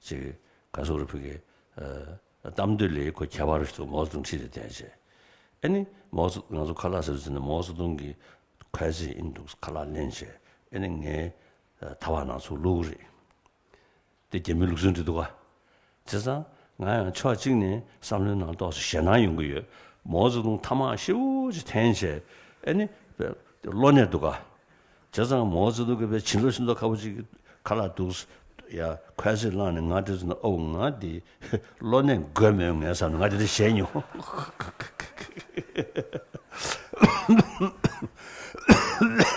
ཅིག་ག་སོག་རུ་ཕུ་གི་གཏམ་འདོད་ལས་ཁོ་ཁྱད་པར་ཞིག་འདུག་མའོ་ཙེ་ཏུང་ཁྲིད་དེ་བསྡད་བྱས། ཨེ་ནི་མའོ་ཙེ་ང་ཚོ་ཁ་ལག་ཟ་དུས་ཙ་ནས་མའོ་ཙེ་ཏུང་གིས་ཁ་ཟས་ཨིན་འདུག་ཁ་ལག་ལེན་བྱས། ཨེ་ནི་ངའི་ཐག་པ་ནང་ཚུར་བླུགས་རེད། དེ་རྒྱ་མིའི་ལུགས་སྲོལ་འདི་འདུག་ག་བྱས་ཙང་ང་ཡང་ཕྱོགས་གཅིག་ནས་བསམ་བློའི་ནང་ཏོག་ཙམ་ཞེད་སྣང་ཡོང་གི་ཡོད། མའོ་ཙེ་ཏུང་ཐ་མག་ཞེ་པོ་ཅིག་འཐེན་བྱས་ཨེ་ནི་གློ་ནད་འདུག་ག་བྱས་ཙང་མའོ་ཙེ་ཏུང་གིས་དཔེ་ཕྱི་ལོགས་ཕྱི་ལོགས་ཁ་པོ་ཅིག་ཁ་ལག་འདུག་ཡ་ཁ་ཟས་བླངས་ནས་ང་དེ་ཚོ་ན་ཨོ་ང་འདི་གློ་ནད་འགོས་མེད་ངས་བསམ་ནས་ང་དེ་འདྲ་བྱས་མྱོང་།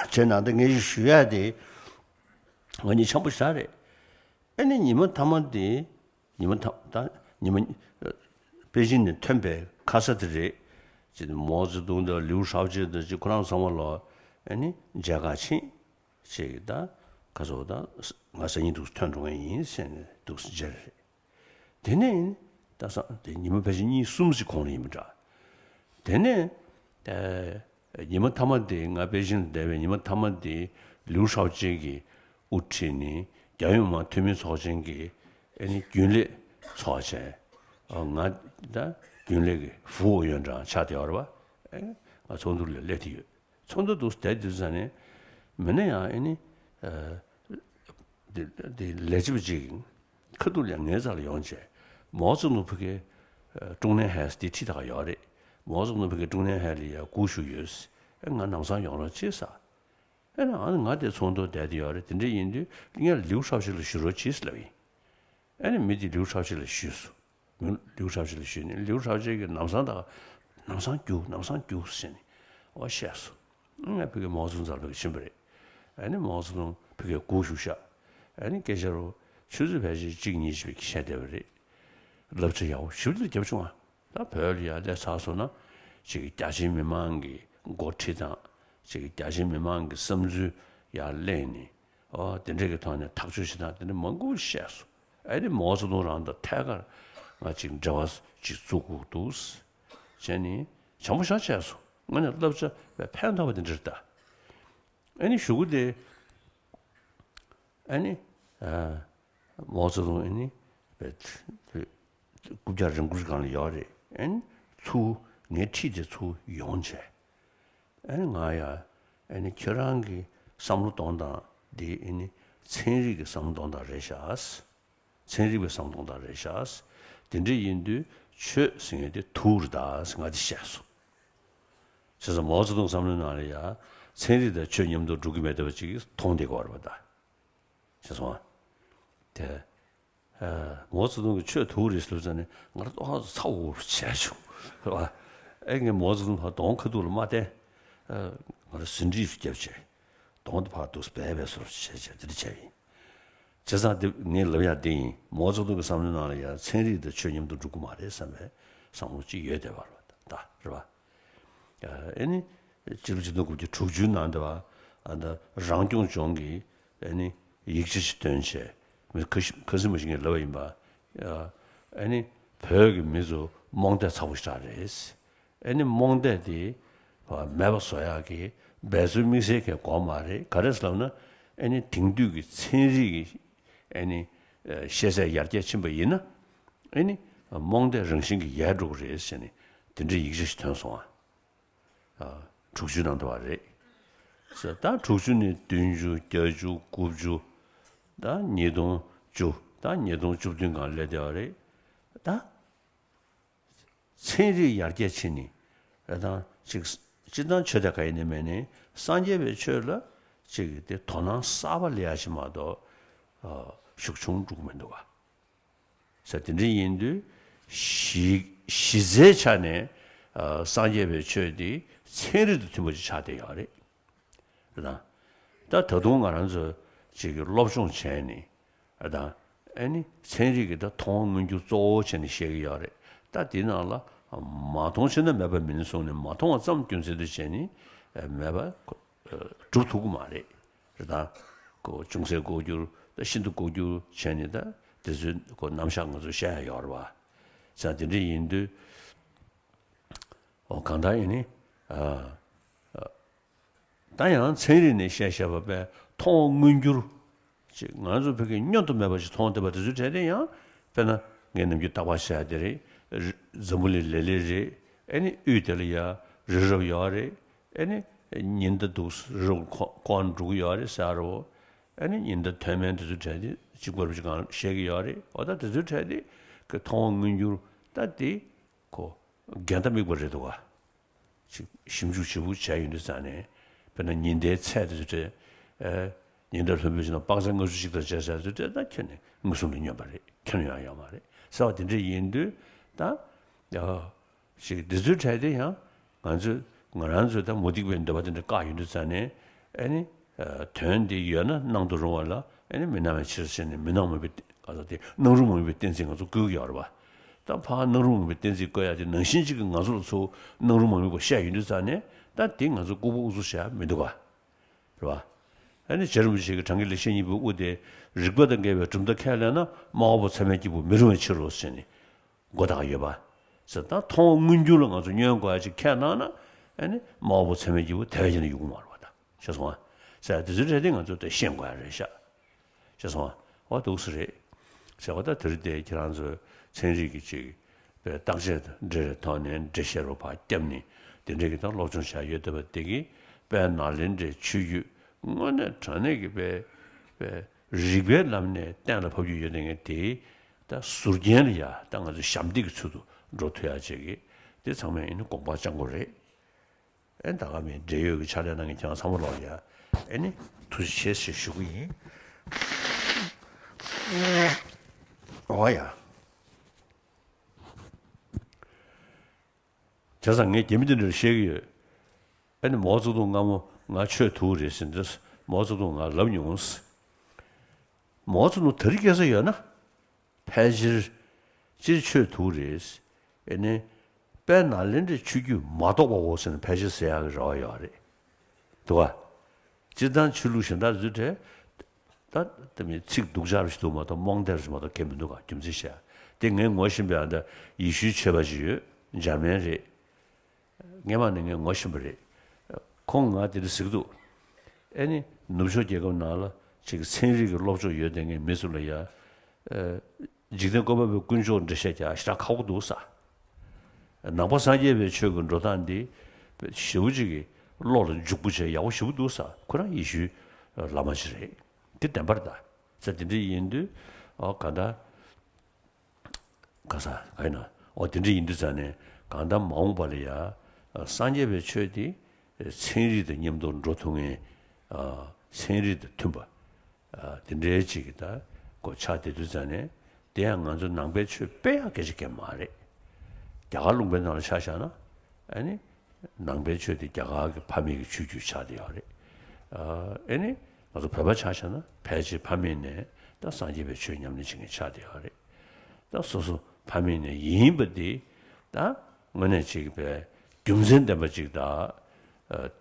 བྱས་ན་འདི་ངས་ཞུ་ཡ་དེ་ང་གཉིས་འཆམ་པོ་ཞེ་དྲག་རེད། ཨེ་ནི་ཉི་མ་མཐའ་མ་དེ། ཉི་མ་མཐའ་ད་ཉི་མ། པེ་ཅིང་ནས་ཐོན་པའི་ཁ་ས་དེ་རེད། ཅེས་ནས་མའོ་ཙེ་ཏུང་དང་ལིའུ་ཧྲའོ་ཅེ་དང་ཅིག་ཁོ་རང་ཚང་མ་ལ་ཨེ་ནི་མཇལ་ཁ་ཕྱིན། ཅིག་ད་ཁ་སོ་ད་ང་སང་ཉིན་འདུག་ཐོན་འགྲོ་མཁན་ཡིན་ཟེར་ནས་འདུག་མཇལ་རེད། དེ་ནས་ད་སང་དེ་ཉི་མ་ཕལ་ཆེར་གཉིས་གསུམ་ཞིག་གོང་ལ་ཡིན་པ་འདྲ། དེ་ནས་ཨེ། ཉི་མ་མཐའ་མ་དེ་ང་པེ་ཅིང་ལ་བསྡད་པའི་ཉི་མ་མཐའ་མ་དེ་ལིའུ་ཧྲའོ་ཅེ་གིས་དབུ་ཁྲིད་ནས་རྒྱལ་ཡོངས་མི་མང་འཐུས་མི་ཚོགས་ཆེན་གྱི་ཨེ་ནི་རྒྱུན་ལས་ཚོགས་བྱས། ཨ་ང་ད་རྒྱུན་ལས་ཀྱི་ཧྥུའུ་ཨོ་ཡོན་ཀྲང་ཆགས་བསྡད་ཡོད་རེད་པ། ཨེ་ང་ཚོགས་འདུ་ལ་སླེབས་བསྡད་ཡོད། ཚོགས་འདུ་འདུག་བསྡད་དུས་ཙ་ནས་མི་སྣ་ཡང་ཨེ་ནི་ཨ། དེ་དེ་ལས་བྱེད་པ་ཅིག་ཁ་ཐུག་ལ་ངའི་རྩ་ལ་ཡོང་བྱས། མའོ་ཙེ་ཏུང་ཕ་གིའི་ཀྲུང་ནན་ཧའེ་དེ་ཁྲིད་ད་ག་ཡོད་རེད། མའོ་ཙེ་ཏུང་ཕ་གིའི་ཀྲུང་ནན་ཧའེ་ལ་ཡ་སྒུག་བཞུགས་ཡོད། ཨེ་ང་ལམ་སང་ཡོང་རོགས་བྱེད་ཟེར། ཨེ་ན་ཨ་ནི་ང་དེ་ཚོགས་འདུར་བསྡད་དེ་ཡོད་རེད། དེ་འདྲ་ཡིན་དུས་ངས་ལིའུ་ཧྲའོ་ཅེ་ལ་ཞུ་རོགས་གྱིས་ལབ་ཡིན། ཨེ་ནི་མི་དེ་ལིའུ་ཧྲའོ་ཅེ་ལ་ཞུས་སོང་། མི་ལིའུ་ཧྲའོ་ཅེ་ལ་ཞུས་ནས་ལིའུ་ཧྲའོ་ཅེ་གིས་ལམ་སང་ད་ ནམ་སང་རྒྱུགས། ནམ་སང་རྒྱུགས་ཟེར་ནས་འོ་བཤད་སོང་། ང་ཕ་གིར་མའོ་ཙེ་ཏུང་རྩ་ལ་ཕ་གིར་ཕྱིན་པ་རེད། ཨ་ནི་མའོ་ཙེ་ཏུང་ཕ་གིར་སྒུག་བཞུགས་ཤག་ཨ་ནི་སྐད་ཆ་རུ་ཆུ་ཚོད་ཕལ་ཆེར་གཅིག་གཉིས་ཤིག་བཤད་བསྡད་པ་རེད། བསླབ་བྱ་ཡག་པོ་ཞེ་པོ་ཅིག་བརྒྱབ་བྱུང་ང་། ད་བོད་ལ་ཡར་སླེབས་ཚར་སོང་ན་ཅིག་རྒྱ་ཆེའི་མི་མང་གི་འགོ་ཁྲིད་དང་། ཅིག་རྒྱ་ཆེའི་མི་མང་གི་བསམ་ཚུལ་ཡར་གླེང་ནས། ཨོ་དེ་འདྲས་ཀྱི་ཐོག་ནས་ཐག་གཅོད་བྱེད་སྟངས་དེ་འདྲ་མང་པོ་བཤད་སོང་། ཨ་ནི་མའོ་ཙེ་ཏུང་རང་དང་ཐད་ཀར་ང་ཅིག་འབྲེལ་བ་ཅིག་བཙུགས་དགོས་འདུག་བྱས་ནས་བྱམས་པོ་ཞེ་དྲག་བྱས་སོང་། ང་ནི་བསླབ་བྱ་ཕན་ཐོགས་པ་དེ་འདྲ་རེད་ད། ཨ་ནི་གཞུག་གུ་དེ་ཨ་ནི་ཨ་མའོ་ཙེ་ཏུང་ཨ་ནི་རྐུབ་བཀྱག་རིང་པོ་ཞིག་སྒང་ལ་ཡོད་རེད། ཨ་ནི་ཚུར་ངའི་འཁྲིས་དེ་ཚུར་ཡོང་བྱས། ཨ་ནི་ང་ཡ། ཨ་ནི་ཁྱེད་རང་གི་བསམ་བློ་གཏོང་སྟངས་འདི་ཨ་ནི་ཚན་རིག་གི་བསམ་བློ་གཏོང་སྟངས་རེད་ཤག་ཚན་རིག་པའི་བསམ་བློ་གཏོང་སྟངས་རེད་ཤག་དེ་འདྲ་ཡིན་དུས་ཆོས་ཟེར་མཁན་དེ་དུག་རེད་ད་ཟེར་ང་དེ་བཤད་སོང་། བྱས་ཙང་མའོ་ཙེ་ཏུང་བསམ་བློའི་ནང་ལ་ཡ། ཚན་རིག་དང་ཆོས་མཉམ་དུ་འགྲོ་གི་མེད་བསྡད་པ་ཅིག་མཐོང་བསྡད་ཀྱི་ཡོད་རེད་པ་ད། ཤེས་སོང་ཨ། དེ། ཨ། མའོ་ཙེ་ཏུང་གིས་ཆོས་དུག་རེད་ཟེར་ཙང་ནས་ང་རང་ཏོག་ཙམ་ཚ་བོ་བྱས་བྱུང་། རེད་པ། ཨེ་ངས་མའོ་ཙེ་ཏུང་ཕར་གདོང་ཁ་ཐུག་ལ་མ་བསྟན། ཨ། ང་རང་ཟིན་བྲིས་སུ་བརྒྱབ་བྱས། གདོང་དེ་ཕར་འདུག་སྦས་པའི་བཟོ་འདྲ་བྱས་བྱས་དེ་འདྲ་བྱས་ཡིན། བྱས་ཙང་དེ་ངས་ལབ་ཡག་དེ་ཡིན། མའོ་ཙེ་ཏུང་གི་བསམ་བློའི་ནང་ལ་ཡང་ཚན་རིག་དང་ཆོས་མཉམ་དུ་འགྲོ་གི་མ་རེད་བསམ་པའི་བསམ་བློ་ཅིག་ཡོད་བསྡད་པ་རེད་པ་ད། རེད་པ། ཨ་ནི། སྤྱི་ལོ་ཆིག་སྟོང་དགུ་བརྒྱ་དྲུག་ཅུའི་ནང་དུ་བ། ཨ་ད་རང་སྐྱོང་ལྗོངས་ཀྱི་ཨ་ནི་ཡིག་ཆ་ཞིག་བཏོན་བྱས། མི་ཁ་ཤས་ཁ་སེང་མ་ཞིག་ངས་ལབ་པ་ཡིན་པ། ཨ་ནི་བོད་ཀྱི་མི་ཚོ་རྨོངས་དད་ཚ་པོ་ཞེ་དྲག་རེད། ཨ་ནི་རྨོངས་དད་དེ་མེད་པ་བཟོ་ཡག་གི་འབད་རྩོལ་དམིགས་བསལ་གྱི་དགོས་མ་རེད། ག་རེ་ཟེར་ལབ་ན། ཨ་ནི་དེང་དུས་ཀྱི་ཚན་རིག་གི་ཨ་ནི་ཤེས་ཚད་ཡར་རྒྱས་ཕྱིན་པ་ཡིན་ན། ཨ་ནི་རྨོངས་དད་རང་བཞིན་གྱིས་ཡལ་འགྲོ་གི་རེད་ཟེར་ནས་དེ་འདྲའི་ཡིག་ཆ་ཞིག་ཐོན་སོང་ཨ། ཨ། དྲུག་ཅུའི་ནང་དུ་བ་རེད། ཟེར་ད་དྲུག་ཅུ་ནས་བདུན་ཅུ། བརྒྱད་ཅུ། དགུ་བཅུ། ད་ཉིས་སྟོང་བཅུ། ད་ཉིས་སྟོང་བཅུ་བདུན་སྒང་སླེབས་བསྡད་པ་རེད། ད་ཚན་རིག་ཡར་རྒྱས་ཕྱིན་ནས་ཨ་ད་ཅིག་སྤྱིར་བཏང་ཆོས་དང་ག་ཡིན་ནའི་མིན་ནའི་སངས་རྒྱས་པའི་ཆོས་ལ་ཅིག་དེ་དོ་སྣང་གསར་པ་སླེབས་ཡག་ཞིག་མ་གཏོགས་ཨ་ཤུགས་ཆུང་འགྲོ་གི་མི་འདུག་ག་ཟེར་དེ་འདྲ་ཡིན་དུས་གཞི་གཞི་རྩའི་ཆ་ནས་ཨ་སངས་རྒྱས་པའི་ཆོས་འདི་ཚན་རིག་དང་མཐུན་པ་ཅིག་ཆགས་བསྡད་ཡོད་རེད། རེད་དང་། ད་ད་དུང་ང་རང་ཚོ་ཅིག་གི་སློབ་སྦྱོང་བྱས་ནས་རེད་དང་། ཨ་ནི་ཚན་རིག་གི་ད་མཐོང་བ་མངོན་གྱུར་གཙོ་བོ་བྱས་ནས་བཤད་ཀྱི་ཡོད་རེད། ད་དེའི་ནང་ལ་མ་མཐོང་ཕྱིན་ན་མེད་པ་མིན་གསུངས་ནས་མ་མཐོང་བ་ཙམ་རྒྱུ་མཚན་དུ་བྱས་ནས་མེད་པ། སྒྲུབ་ཐུབ་ཀྱི་མ་རེད། རེད་དང་། ཁོ་ཅུང་ཟད་ལྐོག་གྱུར་ད་ཤིན་ཏུ་ལྐོག་གྱུར་བྱས་ནས་ད་དེ་ཚོའི་ཁོ་རྣམ་གཞག་ང་ཚོ་བཤད་ཡ་ཡོད་རེད་པ། ཙང་དེ་འདྲ་ཡིན་དུས། འོ་གང་ལྟར་ཡིན་ནི། ཨ། ད་ཡང་ཚན་རིག་ནས་བཤད་བཤད་པ་པས་མཐོང་བ་མངོན་གྱུར། ཅིག་ང་ཚོ་བོད་ཀྱི་བསྙོན་དུ་མེད་པ་ཞིག་མཐོང་བསྡད་པ་དེ་ཚོའི་གྲས་དེ་ཡང་། དཔེར་ན་ངས་ནམ་རྒྱུན་རྟག་པར་བཤད་ཡ་དེ་རེད། རི་འཛམ་བུ་གླིང་ལེབ་ལེབ་རེད། ཨ་ནི་དབུས་དེ་ལ་ཡ་རི་རབ་ཡོད་རེད། ཨ་ནི་ཉི་ཟླ་འདུག་རི་རབ་ཁོ་ཁོ་འགྲོ་གི་ཡོད་རེད་ཟེར་རོ། ཨ་ནི་ཉི་ཟླ་མཐོ་དམན་དེ་ཚོའི་གྲས་དེ་གཅིག་པ་རེད་པ་ཅིག་གང་བཤད་ཀྱི་ཡོད་རེད། འོ་ད་དེ་ཚོའི་གྲས་དེ་གི་མཐོང་བ་མངོན་གྱུར་ད་དེ་ཁོ་འགལ་ཟླ་དམིགས་པ་རེད་འདུག་ག་ཅིག་ཞིབ་འཇུག་ཞིབ་པོ་བྱས་ཡོང་དུས་ཙང་ནས། དཔེར་ན་ཉི་ཟླའི་ཚད་དེ་ཚོ་དེ། ཨེ། ཉི་ཟླ་ལྷུན་པོའི་ཕྱི་ནང་དཔག་ཚད་ལྔ་བཅུ་གཅིག་དང་བརྒྱད་ཚད་དེ་ཚོ་དེ་ད་ཁྱོན་ནས་མངོན་སུམ་དུ་བསྙོན་པ་རེད། ཁྱོན་ནས་ཡང་ཡོད་མ་རེད་ཟེར་བ་དེ་འདྲ་ཡིན་དུས་ད། ཡ། ཞིག་འདི་ཚོའི་གྲས་དེ་ཡང་ང་ཚོས་ང་རང་ཚོས་ད་མུ་སྟེགས་པའི་འདོད་པ་དེ་འདྲ་བཀག་ཡོང་དུས་ཙང་ནས། ཨེ་ནི། དོན་འདི་ཡོད་ན་སྣང་དུ་རུང་བ་ལ་ཨེ་ནི་མི་སྣང་བའི་ཕྱིར་ཟེར་ནས་མི་སྣང་མིན་པའི་ག་ས་དེ་སྣང་རུང་མིན་པའི་གཏན་ཚིགས་ང་ཚོ་བཀོད་ཀྱི་ཡོད་རེད་པ། ད་ཕར་སྣང་རུང་མིན་པའི་གཏན་ཚིགས་བཀོད་ཡ་དེ་ནང་བཞིན་གཅིག་གི་ང་ཚོ་ལ་ཚུར་སྣང་རུང་མ་མིན་པ་བཤད་ཡོང་དུས་ཙང་ནས་ད་དེ་ང་ཚོ་ལྐུགས་པ་ཨུ་ཚུགས་བྱ་ཡ་མི་འདུག་ག་རེད་པ། ཨེ་ནི་རྗེ་རིན་པོ་ཆེ་གི་གྲངས་ཀྱི་ལེགས་བཤད་སྙིང་པོའི་དབུ་དེ། རིགས་པ་དང་འགལ་བའི་གྲུབ་མཐའ་ཁས་ལེན་ན་སྨྲ་བ་པོ་ཚད་མའི་སྐྱེས་བུ་མི་རུང་བའི་ཕྱིར་རོ་ཟེར་ནས། མགོ་བཏགས་ཡོད་པ། ཟེར་ད་མཐོང་བ་མངོན་གྱུར་ལ་ང་ཚོ་བསྙོན་དགོས་ཡ་ཅིག་ཁས་གནང་ན། ཨ་ནི་སྨྲ་བ་པོ་ཚད་མའི་སྐྱེས་བུ་དེ་བས་ཀྱང་ཡོང་གི་མ་རེད་པ་ད། ཤེས་སོང་ཨ། ཟེར་དེ་ཚོའི་གྲས་དེ་ང་ཚོ་དེ་ཤེས་དགོས་ཡ་རེད་ཤག་ཤེས་སོང་ཨ། འོ་འདུག་སེ་རེད། ཟེར་བ་ད་དེ་རིང་དེ་ཁྱེད་རང་ཚོས་ཚན་རིག་གི་ཅིག་པའི་བརྟག་དཔྱད་འདྲ་རེ་ཐོག་ནས་འགྲེལ་བཤད་རོ་ཕར་བརྒྱབ་ནས་དེ་འདྲའི་གི་ད་སློབ་སྦྱོང་བྱ་ཡོད་བསྡད་པ་དེ་གི་དཔལ་ནཱ་ལེནྡྲའི་ཆོས་བརྒྱུད་དངོས་གནས་དྲང་གནས་ཀྱི་པའི་པའི་རིགས་པའི་ལམ་ནས་གཏན་ལ་ཕབ་རྒྱུ་ཡོད་བསྡད་མཁན་དེ། ད་ཟུར་རྒྱན་ལ་ཡ་ད་ང་ཚོ་ཞབས་འདེགས་ཀྱི་ཚུལ་དུ་འགྲོ་ཐུབ་ཡ་བྱེད་ཀྱི། དེ་ཚང་མས་ཨེ་ནི་དགོངས་པ་བཅངས་དགོས་རེད། ཨེ་ད་ག་མི་འབྲེལ་ཡོད་ཀྱི་ཕྱག་ལས་གནང་མཁན་ཁྱེད་རང་ཚང་མ་ལོག་ཡ། ཨེ་ནི་ཐུགས་རྗེ་ཆེ་ཞེས་ཞུ་གི་ཡིན། འོ་ཡ། བྱས་ཙང་ངས་རྒྱ་མི་དེ་འདྲར་བཤད་ཀྱི་ཡོད། ཨ་ནི་མའོ་ཙེ་ཏུང་སྔ་མོ་ང་ཆོས་ཐུག་རེད་ཟེར་འདི། མའོ་ཙེ་ཏུང་ང་ལབ་མྱོང་། མའོ་ཙེ་ཏུང་དེ་རིང་སྐྱེ་ས་ཡོད་ན། ཕལ་ཆེར་སྤྱིར་ཆོས་ཐུག་རེད། ཨེ་ནི། དཔལ་ནཱ་ལེནྡྲའི་ཆོས་བརྒྱུད་མ་གཏོགས་པའོ་ཟེར་ན་ཕལ་ཆེར་ཟེར་ཡག་གི་རེ་བ་ཡོད་རེད། འདུག་ག་སྤྱིར་བཏང་ཆོས་ལུགས་གཞན་དག་ཚོའི་གྲས། ད་དེ་མིན་ཚིག་སྡུག་ཅག་རུ་ཞིག་འདུག་མ་གཏོགས་རྨོངས་དད་རུ་ཞིག་མ་གཏོགས་གལ་མི་འདུག་ག་རྒྱུ་མཚན་བཤད། དེ་ངས་ངོ་ཤེས་པའི་ཨ་ད་ཡེ་ཤུའི་ཆོས་པ་ཞིག་ཡོད། འཇར་མན་རེད། སྔས་མ་ནས་ངས་ངོ་ཤེས་པ་རེད། ཁོང་ང་དེ་འདྲ་ཟེར་གི་འདུག་ཨེ་ནི་ནུབ་ཕྱོགས་རྒྱལ་ཁབ་ནང་ལ་ཅིག་ཚན་རིག་གི་སློབ་སྦྱོང་ཡོད་དེ་ངས་མི་ཚོ་ལ་ཡ། འཇིག་རྟེན་བཀོད་པ་པོའི་དཀོན་མཆོག་འགྲེལ་བཤད་རྒྱག་ཞེ་དྲག་ཁག་པོ་འདུག་ས། ནང་པ་སངས་རྒྱས་པའི་ཆོས་ཀྱི་འགྲོ་སྟངས་འདི་ཞེ་པོ་ཅིག་གི་བློ་ལ་འཇུག་པོ་བྱས་ཡག་པོ་ཞེ་པོ་འདུག་ས། ཁོ་རང་ཡེ་ཤུའི་བླ་མ་ཅིག་རེད། འདི་བདེན་པར་གདའ། ས་དེ་འདྲ་ཡིན་དུས་ཨོ་ག་ད། ག་ས་ག་ཡིན་ན་ཨོ་དེ་འདྲ་ཡིན་དུས་ཙང་ནས་གང་ལྟར་མ་འོངས་པ་ལ་ཡ་སངས་རྒྱས་པའི་ཆོས་དེ་ཚན་རིག་དང་མཉམ་དུ་འགྲོ་ཐུབ་མཁན། ཚན་རིག་དང་མཐུན་པ། དེ་འདྲའི་ཅིག་གི་ད་གོ་ཆགས་བསྡད་དུས་ཙང་ནས་དེ་ཡང་ང་ཚོ་ནང་པའི་ཆོས་སྤེལ་ཡག་སྐད་ཆ་གང་མ་རེད། རྒྱ་གར་ལུང་པའི་ནང་ལ་ཆ་བཞག་ན་ཨ་ནི་ནང་པའི་ཆོས་དེ་རྒྱ་གར་གྱི་ཕ་མེས་ཀྱི་ཆོས་བརྒྱུད་ཆགས་བསྡད་ཡོད་རེད། ཨ་ནི་ང་ཚོ་བོད་པ་ཆ་བཞག་ན་ཕལ་ཆེར་ཕ་མེས་ནས་ད་སངས་རྒྱས་པའི་ཆོས་ཉམས་ལེན་བྱེད་མཁན་ཆགས་བསྡད་ཡོད་རེད། ད་སོ་སོ་ཕ་མེས་ནས་ཡིན་པ་དེ་ད་དངོས་གནས་ཅིག་པའི་རྒྱུ་མཚན་ལྡན་པ་ཅིག་དང་།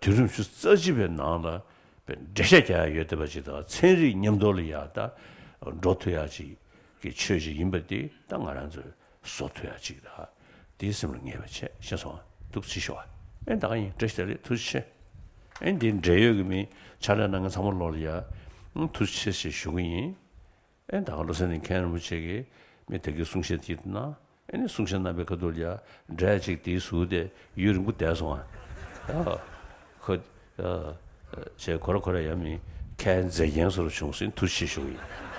དུས་རིམ་བཅུ་རྩ་གཅིག་པའི་ནང་ལ་པའི་འགྲེལ་བཤད་རྒྱག་ཡ་ཡོད་བསྡད་པ་ཅིག་དང་ཚན་རིག་མཉམ་དུ་ལ་ཡ་ད་འགྲོ་ཐུབ་ཡ་ཅིག་གི་ཆོས་ཅིག་ཡིན་པ་དེ་ད་ང་རང་ཚོས་བཟོ་ཐུབ་ཡ་ཅིག་དང་། དེའི་སེམས་ལ་ངེས་པ་བྱས་ཤེས་སོང་། ཐུགས་རྗེ་ཆེ་ཞུ་བ། ཨེ་ད་ག་ཡིན་བཀྲ་ཤིས་བདེ་ལེགས་ཐུགས་རྗེ་ཆེ། ཨེ་འདི་འབྲེལ་ཡོད་ཀྱི་མི་ཕྱག་ལས་གནང་མཁན་ཚང་མ་ལོག་ལ་ཡ་ཐུགས་རྗེ་ཆེ་ཞེས་ཞུ་གི་ཡིན། ཨེ་ད་ག་བློ་བཟང་ནི་མཁན་རིན་པོ་ཆེ་གིས་མི་དེ་གའི་གསུང་བཤད་དེ་གནང་། ཨེ་ནི་གསུང་བཤད་གནང་པའི་ཁ་ཐུག་ལ་ཡ་འབྲས་ཅིག་དེའི་ཟུར་དེ་ཡུན་རིང་པོ་བསྡད་སོང་ཨ། ཨ་ཁོ་ཨ་ཅེ་ཁོ་ར་ཁོ་ར་ཡ་མི་མཁན་མཛེས་རྒྱན་བཟོ་རུ་བྱུང་ཟིན་ཐུགས་རྗེ་ཆེ་ཞུ་གི་ཡིན།